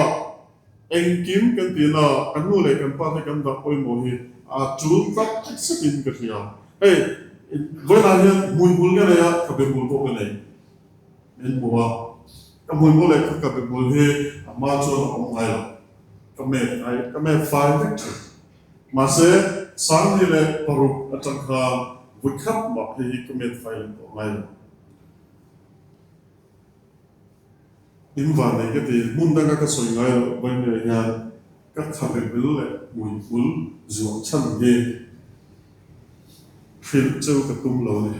engkim kan tihna kan nu leh kan pa te kan dah pawimawh hi a tul tak zetin ka hria. Hei, vawiinah hian hmuihmul ka nei a, ka behmul pawh ka nei. Min hmu a, ka hmuihmul leh ka behmul hi a hma chuan a awm ngai lo. Ka met ngai, ka met fai vek thin. Mahse, Sangni leh paruk atang khan vui khat mah hei hi ka met fai leh tawh ngai lo. In van nei ka ti, hmun danga ka sawi ngai loh Vaimia hian Ka khabe bul leh hmui hmul zuah chhan hi hrilh chu ka tum lo a ni.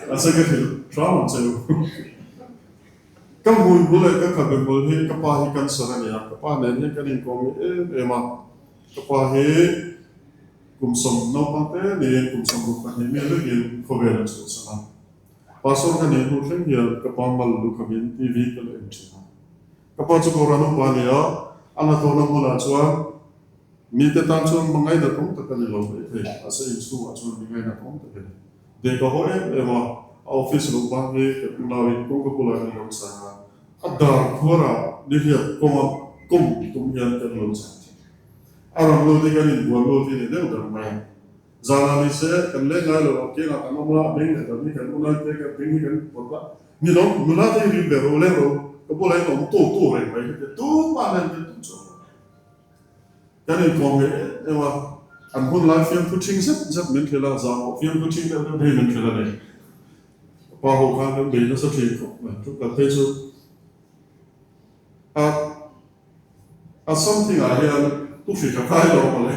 Mahse ka hrilh hram ang che u. Ka hmui hmul leh ka khabe hmul hi ka pa hi cancer a ni a, ka pa nen hian kan inkawm em em a, ka pa hi kum sawm naupang te niin kum 22 mi lekin khawvel a chhuahsan a. Pastor ka neih hnu thleng hian ka pa mal lu khamin TV ka la en thin a. Ka pa chu Koran upa a ni a, a hnathawhna hmunah chuan mite tan chuan mangaina tawng tak a ni lo mai thei, mahse inchhungah chuan mi ngaina tawng tak a ni. Deh ka haw em em a, a office luh bang hi ka hnung in kawngka bulah kan lo chang a, a dar khuarah nihliap kawnga kawm tum hian kan lo chang thin. A rawn lut hi kan inbual lut hi a ni deuh ber mai a. Zana ni se, kan leng ngai lo a, kengah kan awm a, a beng leh dam hi kan unai te kan beng hi kan pawt a, ni lo, nula te hi rim ve ro leng ro, ka bulah hian awm tu tu reng mai ka ti a, tumah nen kan tum chuang lo. Kan inkawm ngei em em a, an hun lai fiamthu ṭhing zet zet min hrilh a, zah pawh fiamthu ṭhing deuh deuh hi min hrilh a ni. Ka pa ho khan kan bei nasa ṭhin khawp mai, ṭuk kan phei chu a. A something ah hian tu hri ka kai lo mawle,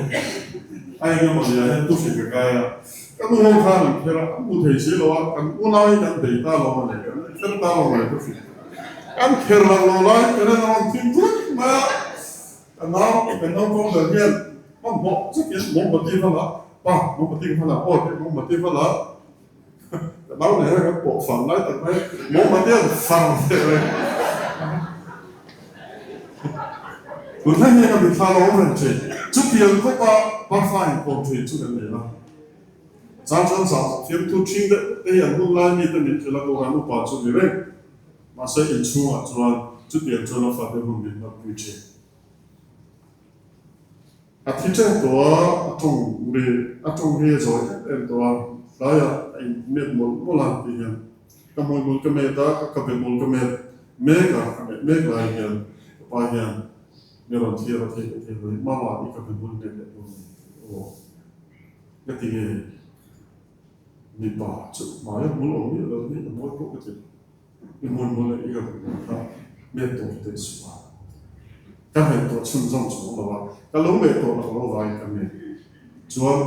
a eng emaw ni ah hian tu hri ka kai a, ka nu ho khan an kher a, an hmu thei si lo a, kan unau hi kan bei ta lo mawle, kan kher ta lo mawle tu hri kan kher lang lo lai kan en a rawn thim thut mai a, ka nau ka naupang ber hian hmanhmawh zetin mawmbati va la, pa mawmbati ka hman ah aw tih mawmbati va la, Ka nau nei a kan pawh far lai tak mai mawmbati an far ve reng. Tun thleng hian ka mitthla lo awm reng thin. Chutiang khawpa pafa inkawm thin chu kan nei a. Chang chuan zah thiamtu ṭhing deuh te hi an hun lai mite min hrilh a Kohhran upa chu ni reng. Mahse inchhungah chuan chutiang chuan a fate hun min hmanpui thin. A thi ṭeng tawh a, a ṭawng ri a ṭawng hi a zawi em em tawh a, tlaiah a in met mawlh mawlh a tih hian ka hmui hmul ka met a, ka kabe hmul ka met mek a, ka met mek lai hian ka pa hian mi rawn thlir a thei ka thei lo i mama i kabe hmul met leh dawn a ni aw ka ti nge mipa chu hmaia hmul awm miah lo hi a mawi pawh ka ti lo. I hmun hmun leh i ka hmun hmun kha met tawh teh suh a, ka met tawh chhunzawm chuang lo a, ka lo met tawh loh lo vangin ka met. Chuan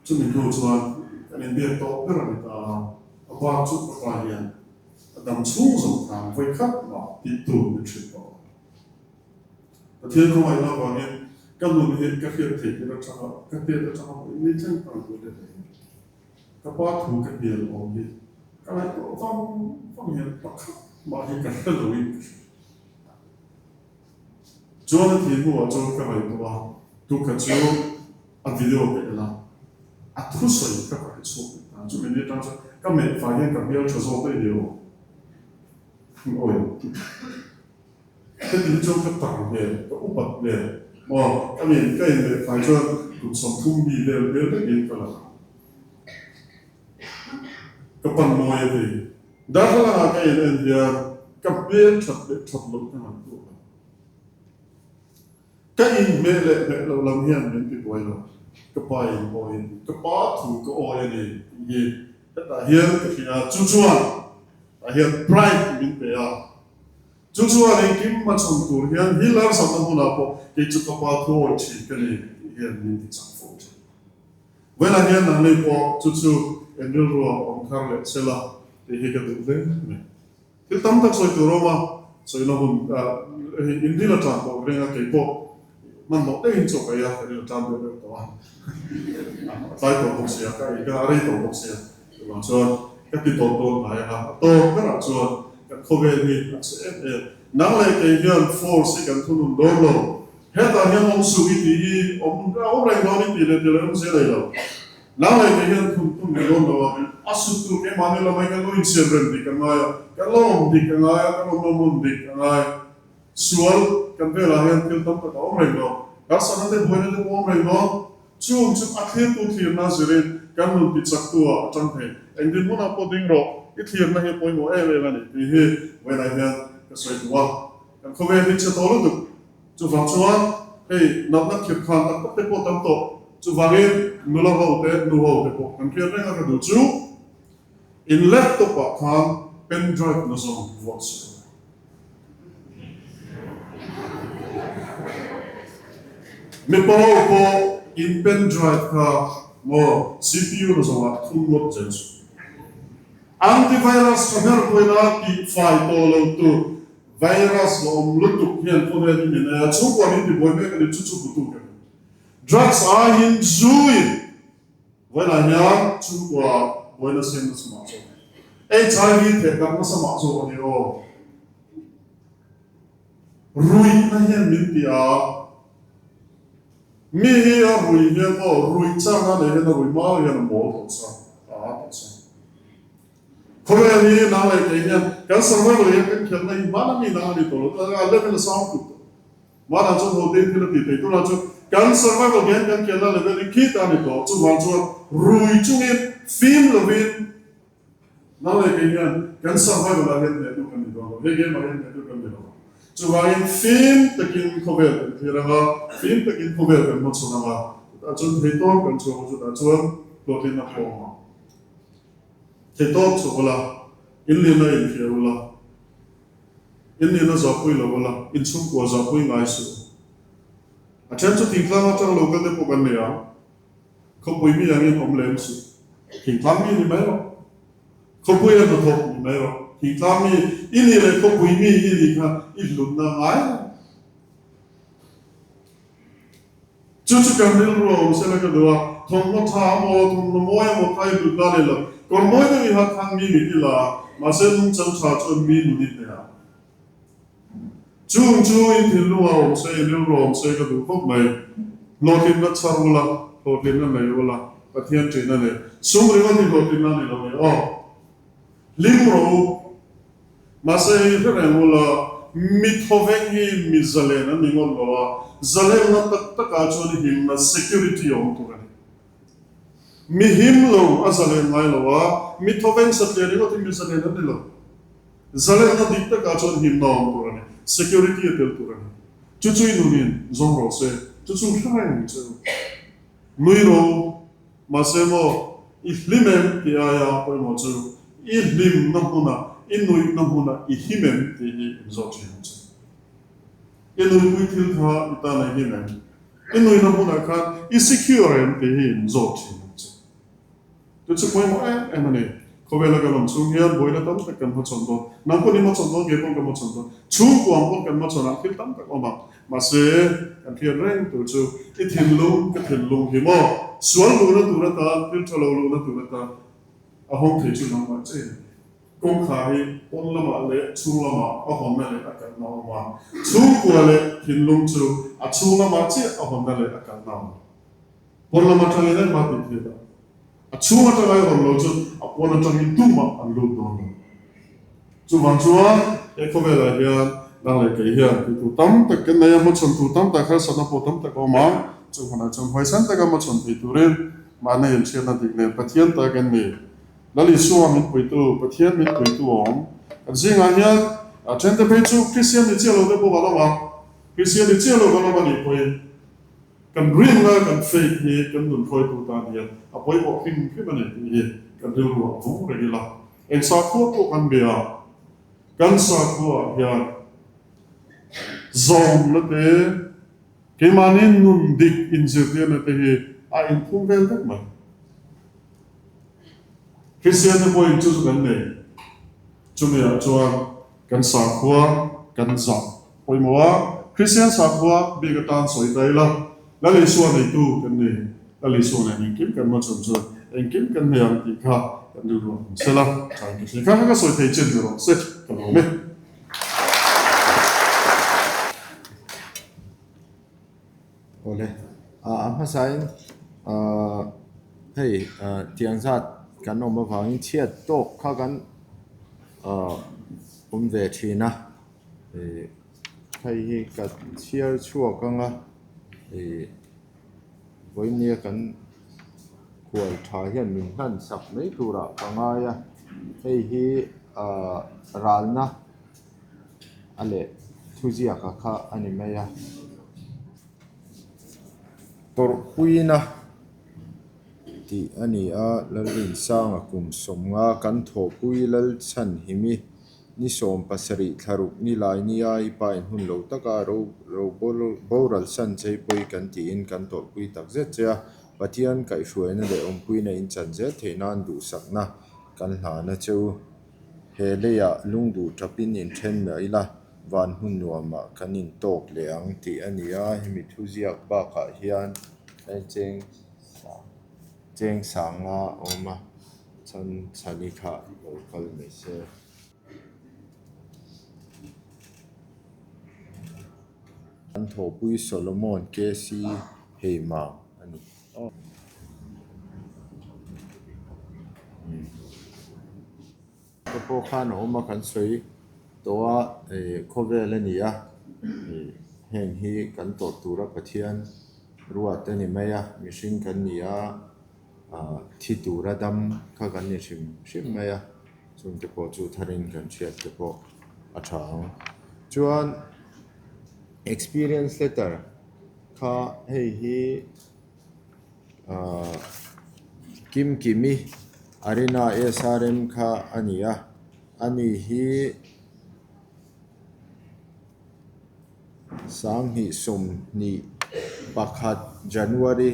chumi hnu chuan kan inbiak tawh ber a ni ta a, a bak chu ka pa hian a dam chhung zawng khan vawi khat mah tih tur min hrilh tawh lo. Pathian khawngaihna avangin ka nun hi ka hriat theih tir atanga ka hriat atanga pawhin mi thleng tang tur leh thei. Ka pa thu ka hnial awm hi ka ngaihtuah vang vang hian pakhat mah hi ka hre lo in ka hria. Chuan a thih hnuah chuan ka ngaihtuah a, tukha chu a video ka en a, a thusawi ka ka hre chhuak leh ta. Chumi ni atang chuan ka meh fai hian ka hmel tha zawk daih ni aw. Awi. Heti hi chuan ka tar hmel, ka upat hmel maw? Ka min ka inneih fai chuan kum 30 mi vel hmel vekin ka la ang. Ka pan mawi a ti. Darthlalang ah ka in en hian ka hmel that leh that loh ka ngaihtuah lo. Ka inhmeh leh hmeh loh lam hian min ti buai lo. Ka pa in awiin ka pa thu ka awi a ni tih hi hetah hian ka hria. Chu chuan tah hian pride min pe a. Chu chuan engkim a chhun tur hian hi larsakna hmunah pawh kei chu ka pa thu awi thin ka ni tih hian min ti chak fo thin. Vawiinah hian nangni pawh chu chu en rilrua awm thar leh se la tih hi ka duh hle mai. Thil tam tak sawi tur a awm a, sawina hun hei inril a tan tawh reng a, kei pawh hmanhmawh deuhin chaw ka ei a, ka ril a tan deuh deuh tawh a, a tlai tawh bawk sia, ka ei ka rei tawh bawk sia, chuvang chuan ka ti tawp dawn hnai ang a, a tawp berah chuan kan khawvel hi a che em em. Nang leh kei hian force hi kan thunun dawn lo, hetah hian awm suh i tih hi awm awm reng dawn i tih leh tih leh awm zel ei lo. Nang leh kei hian thun thun reng dawn lo a, a sut tur keimahni lamah hi kan lo insiam rem dik a ngai a, kan lo awm dik a ngai a, kan awm lo mun dik a ngai. Sual kan velah hian thil tam tak a awm reng lo, harsatna te buaina te pawh awm reng lo. Chung chu a thlirtu thlirna zirin kan nun tichaktu ah a tang thei. Engtin hmunah pawh ding rawh, i thlirna hi a pawimawh em em a ni tih hi vawiinah hian ka sawi duh a. Kan khawvel hi chhe tawh lutuk. Chuvang chuan hei natna khirh khan tak tak te pawh tam tawh. Chuvangin nula ho te, nu ho te pawh kan hriat reng a ka duh chu in laptop ah khan pen drive na zawng vuah suh. Mipa ho pawh in pen drive kha maw CPU na zawng ah thun ngawt zel chu. Antivirus tha ber pawhin a tih fai tawh lo tur virus la awm lutuk hian khawvel hi min ei a, chhungkua min ti buai mek a ni chu chu hmutu ka ni. Drugs aiin zu in vawiinah hian chhungkua buaina siam nasa mah zawk a ni. HIV theh darh nasa mah zawk a ni aw. Ruihna hian min ti a, mi hi a rui hian maw, ruih chang a nei hian a rui hma hian a mawl tawh sa, a â tawh sa. Khawvel hi nang leh kei hian kan survival hian kan khelhna hi hmana mi nang a ni tawh lo, a level a sang tuk tawh. Hmanah chuan ho te thil a tih theih tunah chuan kan survival hian kan khelhna level hi khit a ni tawh, chuvang chuan rui chungin fim lovin, Nang leh kei hian kan survival ah hian hnehtu kan ni dawn lo, he game ah hian hnehtu kan ni lo. Chuvangin fim takin khawvel kan thlir ang a, fim takin khawvel kan hmachhawn ang a, chutah chuan theitawp kan chhuak a, chutah chuan hlawhtlinna pawh a awm ang. Theitawp chhuak ula, inlihna inhria ula, inlihna zahpui lo ula, inchhungkua zahpui ngai suh u. A then chu thingtlang atang lo kal te pawh kan nei ang. Khawpui mi angin awm lem suh. Thingtlang mi ni mai rawh. Khawpui a hnathawk ni mai rawh. Thingtlang mi i nih leh khawpui mi i nih kha i hlutna ngai lo. Chu chu kan rilru a awm sela ka duh a, thawmhnaw tha amaw, thawmhnaw mawi amaw kha i hlutna a ni lo. Kawr mawi deuh i ha thang mi mit i la a, mahse nungchang tha chuan mi nun i hneh a. Chung chu in thinlung a awm se, in rilru a awm se ka duh khawp mai. Hlawhtlinna chhar ula, hlawhtlinna nei ula, Pathian ṭihna nei. Sum ringawt hi hlawhtlinna a ni lo ni aw. Hlim rawh u. Mahse hei hre reng ula, mi thawveng hi mi zalen an ni ngawt lo a, zalenna tak takah chuan himna, security, a awm tur a ni. Mi him lo a zalen ngai lo a, mi thawveng satliah ringawt hi mi zalen an ni lo. Zalenna dik takah chuan himna awm tur a ni, security a tel tur a ni. Chu chu i nunin zawng rawh se, chu chu hre reng che u. Nui ro, mahse maw, i hlim em tih aia pawimawh chu i hlimna hmuna, i nuihna hmuna i him em tih hi inzawt thin ang che. I nuipui thil kha i tan a him em? I nuihna hmunah khan i secure em tih hi inzawt thin ang che. Chu chu pawimawh em em a ni. Khawvela kan awm chhung hian buaina tam tak kan hmachhawn dawn. Nang pawhin i hmachhawn dawn, kei pawhin ka hmachhawn dawn. Chhungkuang pawhin kan hmachhawn ah thil tam tak awm ang. Mahse, kan hriat reng tur chu i thinlung, ka thinlung hi maw? Sual luhna tur atan, thil tha lo luhna tur atan a hawng thei chu nangmah che i ni. Kawngkhar hi pawn lamah leh chhung lamah a hawnna leh a kalna a awm a. Chhungkua leh thinlung chu a chhung lamah chiah a hawnna leh a kalna a awm. Pawn lam atangin engmah tih theih loh. A chhung atanga i rawn lo chu a pawn atangin tumah an lut dawn lo. Chuvang chuan he khawvelah hian nang leh kei hian tih tur tam tak kan nei a, hmachhawn tur tam tak, harsatna pawh tam tak a awm a, chung hunah chuan huaisan taka hmachhawn thei turin mahni inhriatna dik nen Pathian ta kan ni. Lal Isua min puitu, Pathian min puitu a awm. Kan zingah hian a thente phei chu Kristian ni chiah lo te pawh kan awm a, Kristian ni chiah lo kan awm a nih pawhin, Kan rinna kan faith hi kan nun hruaitu tan hian a pawimawh hrim hrim a ni tih hi kan rilru ah vung reng ila. Eng sakhua pawh kan bia a, kan sakhua ah hian zawmna te, keimahni nun dik inzirtirna te hi a inphum vel vek mai. Kristian te pawhin chu chu kan nei. Chumi ah chuan kan sakhua kan zah pawimawh a, Kristian sakhua bik atan sawi ta ila, Lal Isua neitu kan ni, Lal Isua nen engkim kan hmachhawn chuan engkim kan nei ang tih kha kan rilru ah awm sela, tha in ka hria. Kha kha ka sawi thei chin ni rawh se, ka lawm e. Awle, a hmasain hei tiang zat kan awm avangin chhiat tawk kha kan awm ve thin a, ih hei hi ka chhiar chhuak ang a, ih vawinia kan khual tha hian min hlan sak mai turah ka ngai a, hei hi ah ralna. a leh thuziaka kha a ni mai a tawrhpuina tih a ni a Lalrinsanga kum sawmnga kan thawhpui Lalchhanhimi Ni 17 thlaruk ni lai nia i pa in hun lo taka ro ro boral san che hi pawi kan tiin kan tawrhpui tak zet che a. Pathian kaihhruaina leh awmpuina in chan zel theih nan duhsakna kan hlana che u. He leiah lungduh tapin in then mah ila van hmun nuamah kan in tawk leh ang tih a ni a. Hemi thuziak bakah hian cheng cheng sanga a awm a, chhan chhani kha lo kal mai se. An thawhpui Solomon KC Heimang a ni. Te pawh khan a awm a kan sawi tawh a khawvel a ni a, heng hi kan tawrh tura Pathian ruat a ni mai a, mihring kan ni a, thi tura dam kha kan ni hrim hrim mai a, chungte pawh chu tharin kan hriat te pawh a tha ang. Chuan experience letter kha hei hi ahh Kimkimi Arena SRM kha a ni a, ani hi 2021 January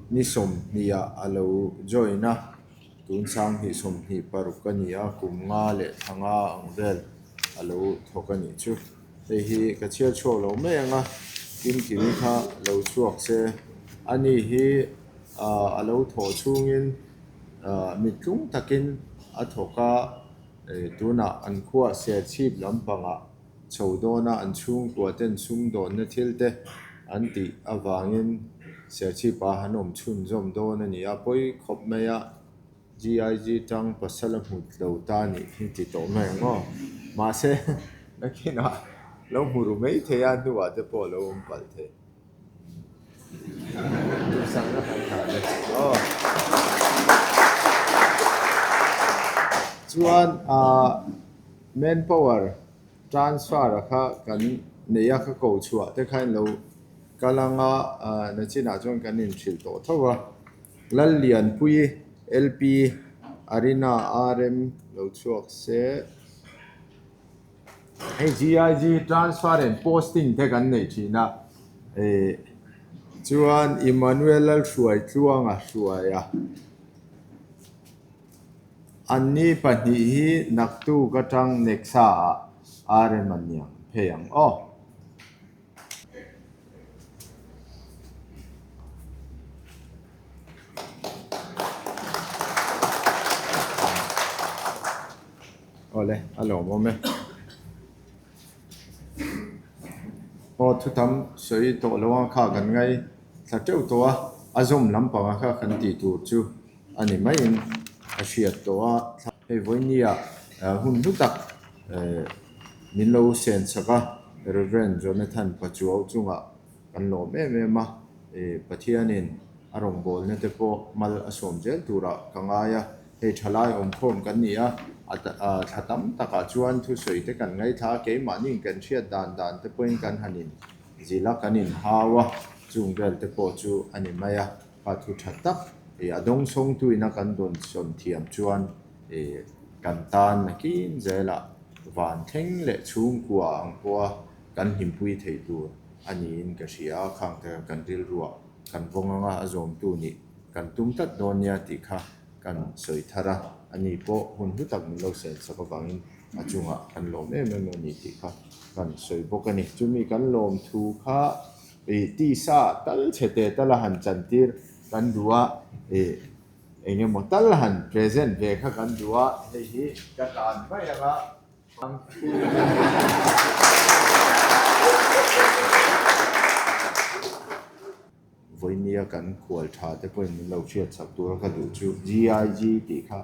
ni 20 ah a lo join a, tun 2026 a ni a, kum nga leh thla nga ang vel a lo thawk a nih chu. Hei hi ka chhiar chhuak lo mai ang a, Kimkimi kha lo chhuak se ani hi ah a lo thawh chhungin ah mittlung takin a thawk a, tunah an khuah serchhip lampangah chho dawna an chhungkua ten sumdawnna thil te an tih avangin serchhip ah an awm chhunzawm dawn a ni a, pawi khawp mai a GIG tang pasal a hmut lo ta nih hi ti tawh mai ang aw. Mahse nakinah lo hmu ru mai thei a hnuah te pawh lo awm palh thei. Duhsakna kan thlah le aw. Chuan ah manpower transfer a kha kan nei a ka ko chhuah te kha in lo kal ang a nachinah chuan kan inhrilh tawh tho a. Lallianpui LP Arena RM lo chhuak se. Hei GIG transfer and posting te kan neih thin a, eh chuan Emmanuel Lalhruaitluanga hruai a, anni pahnih hi naktuk atang Nexa ah RM an niang phei ang aw. Awle, a lawmawm e. Aw thutam sawi tawh lo ang kha kan ngai thla teuh tawh a, a zawm lampanga kha kan tih tur chu a ni maiin a hriat tawh a. Hei vawinia hun hlu tak min lo sen chak a, Rev. Jonathan Pachuau chungah kan lawm em em a, Pathianin a rawngbawlna te pawh mal a sawm zel turah ka ngai a. Hei thalai awmkhawm kan ni a, a thla tam takah chuan thusawi te kan ngaithla a, keimahniin kan hriat dan dan te pawhin kan han in zilh a, kan in hau a, chung vel te pawh chu a ni mai a, kha thu tha tak ih a dawngsawngtuin a kan dawnsawn thiam chuan ih kan tan nakin zelah van thleng leh chhungkua ang pawha kan hlimpui theih tur a niin ka hria a, khang te kan rilruah kan vawng anga a zawmtu nih kan tum tlat dawn nia tih kha kan sawi thar a, ani pawh hun hlu tak min lo sel sak avangin a chungah kan lawm em em a ni tih kha kan sawi bawk a ni. Chumi kan lawm thu kha ih tisa tal chhe te tal a han chantir kan duh a, ih eng emaw tal han present ve kha kan duh a, hei hi ka tan mai ang a. Vawinia kan khual tha te pawhin min lo hriat chak tura ka duh chu GIG tih kha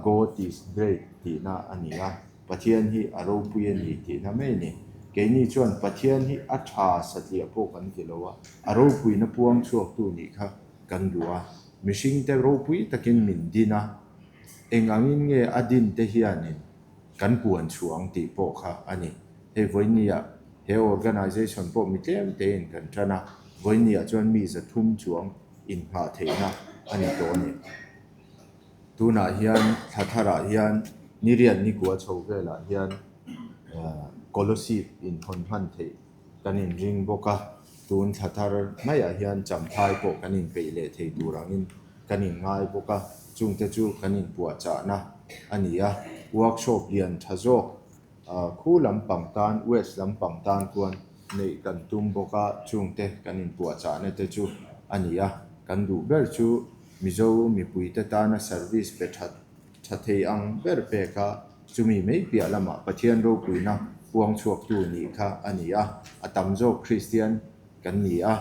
God is great tihna a ni a, Pathian hi a ropui a ni tihna mai a ni. Keini chuan Pathian hi a tha satliah pawh kan ti lo a, a ropuina puang chhuaktu nih kha kan duh a, mihringte ropui takin min din a, eng angin nge a din te hianin kan puan chhuah ang tih pawh kha a ni. Hei vawinia he organisation pawh mi tlem tein kan tan a, vawinia chuan mi 300 chuang inhngah theihna a ni tawh a ni. Tunah hian thla tharah hian Niriat nikua chho velah hian Kolosip inhawn hman theih kan inring bawk a, tun thla thar maiah hian Champhai pawh kan inpeih leh thei tur angin kan inngai bawk a, chungte chu kan inpuahchahna a ni a. Workshop lian tha zawk khu lampang tan, west lampang tan khuan neih kan tum bawk a, chungte kan inpuahchahna te chu a ni a. Kan duh ber chu Mizo mipuite tana service pe that tha thei ang ber pek a, chumi mai piah lamah Pathian ropuina puang chhuaktu nih kha a ni a, a tam zawk Kristian kan ni a,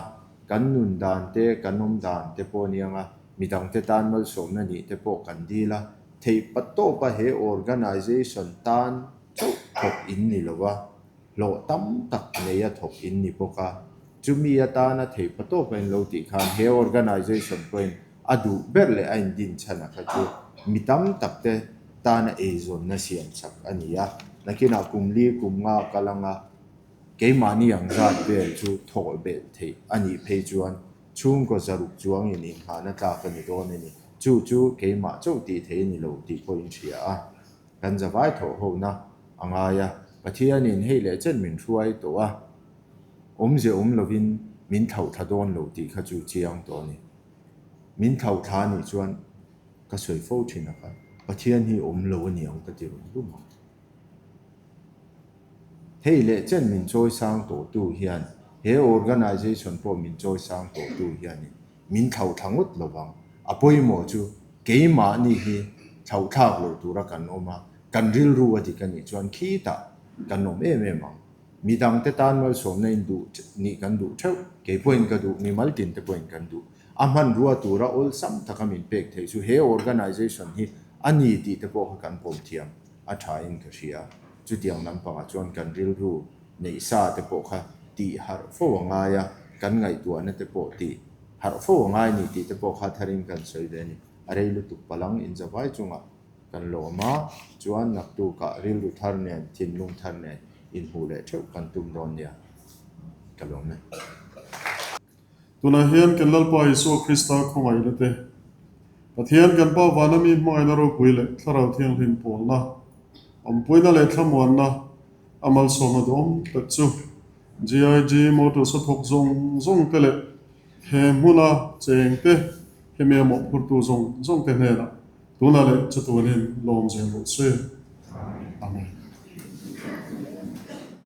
kan nun dan te, kan awm dan te pawh aniang a, midangte tan malsawmna nih te pawh kan dil a, theih patawpa he organization tan chauh thawk in ni lo a, hlawh tam tak neia thawk in ni bawk a, chumi atana theih patawpa in lo tih khan he organization pawhin a duh ber leh a indin chhan a kha chu mi tam tak te tana eizawnna siam chak a ni a, nakinah kum li kum nga kal anga keimahni ang zat vel chu thawh belh theih a nih phei chuan chhungkaw zaruk chuangin inghahna tlak a ni dawn a ni. Chu chu keimah chauh tih theih a ni lo tih pawhin hria a. Kan zavai thawh hona a ngai a, Pathianin hei leh chen min hruai tawh a, awmze awm lovin min thlauhthla dawn lo tih kha chu chiang tawh a ni. Min thlauhthla anih chuan ka sawi fo thin a kha, Pathian hi awm lo a ni ang ka ti rum rum ang. Hei leh chen min chawi sang tawhtu hian, he organisation pawh min chawi sang tawhtu hianin min thlauhthla ngawt lo vang. A pawimawh chu keimahni hi thlauhthlak loh tura kan awm a, kan rilru a dik a nih chuan khitah kan awm em em ang. Midangte tan malsawmna in duh nih kan duh theuh, kei pawhin ka duh, mimal tinte pawhin kan duh. A hmanrua tura awlsam taka min pek theih chu he organisation hi a ni tih te pawh kha kan pawm thiam a thain ka hria. Chutiang lampangah chuan kan rilru neih sa te pawh kha tih harh fo a ngai a, kan ngaihtuahna te pawh tih harh fo a ngai a ni tih te pawh kha tharin kan sawi ve a ni. A rei lutuk palang inzavai chungah kan lawm a, chuan naktukah rilru thar nen, thinlung thar nen inhmuh leh theuh kan tum dawn nia ka lawm e. Tunah hian kan Lalpa Isua Krista khawngaihna te, Pathian kan Pa vana mi hmangaihna ropui leh Thlarau Thianghlim pawlna, awmpuina leh thlamuanna a malsawmna duhawm tak chu GIG Motors a thawk zawng zawng te leh he hmuna cheng te, hemi a mawhphurtu zawng zawng te hnenah tunah leh chatuanin lawm zel rawh se. Amen.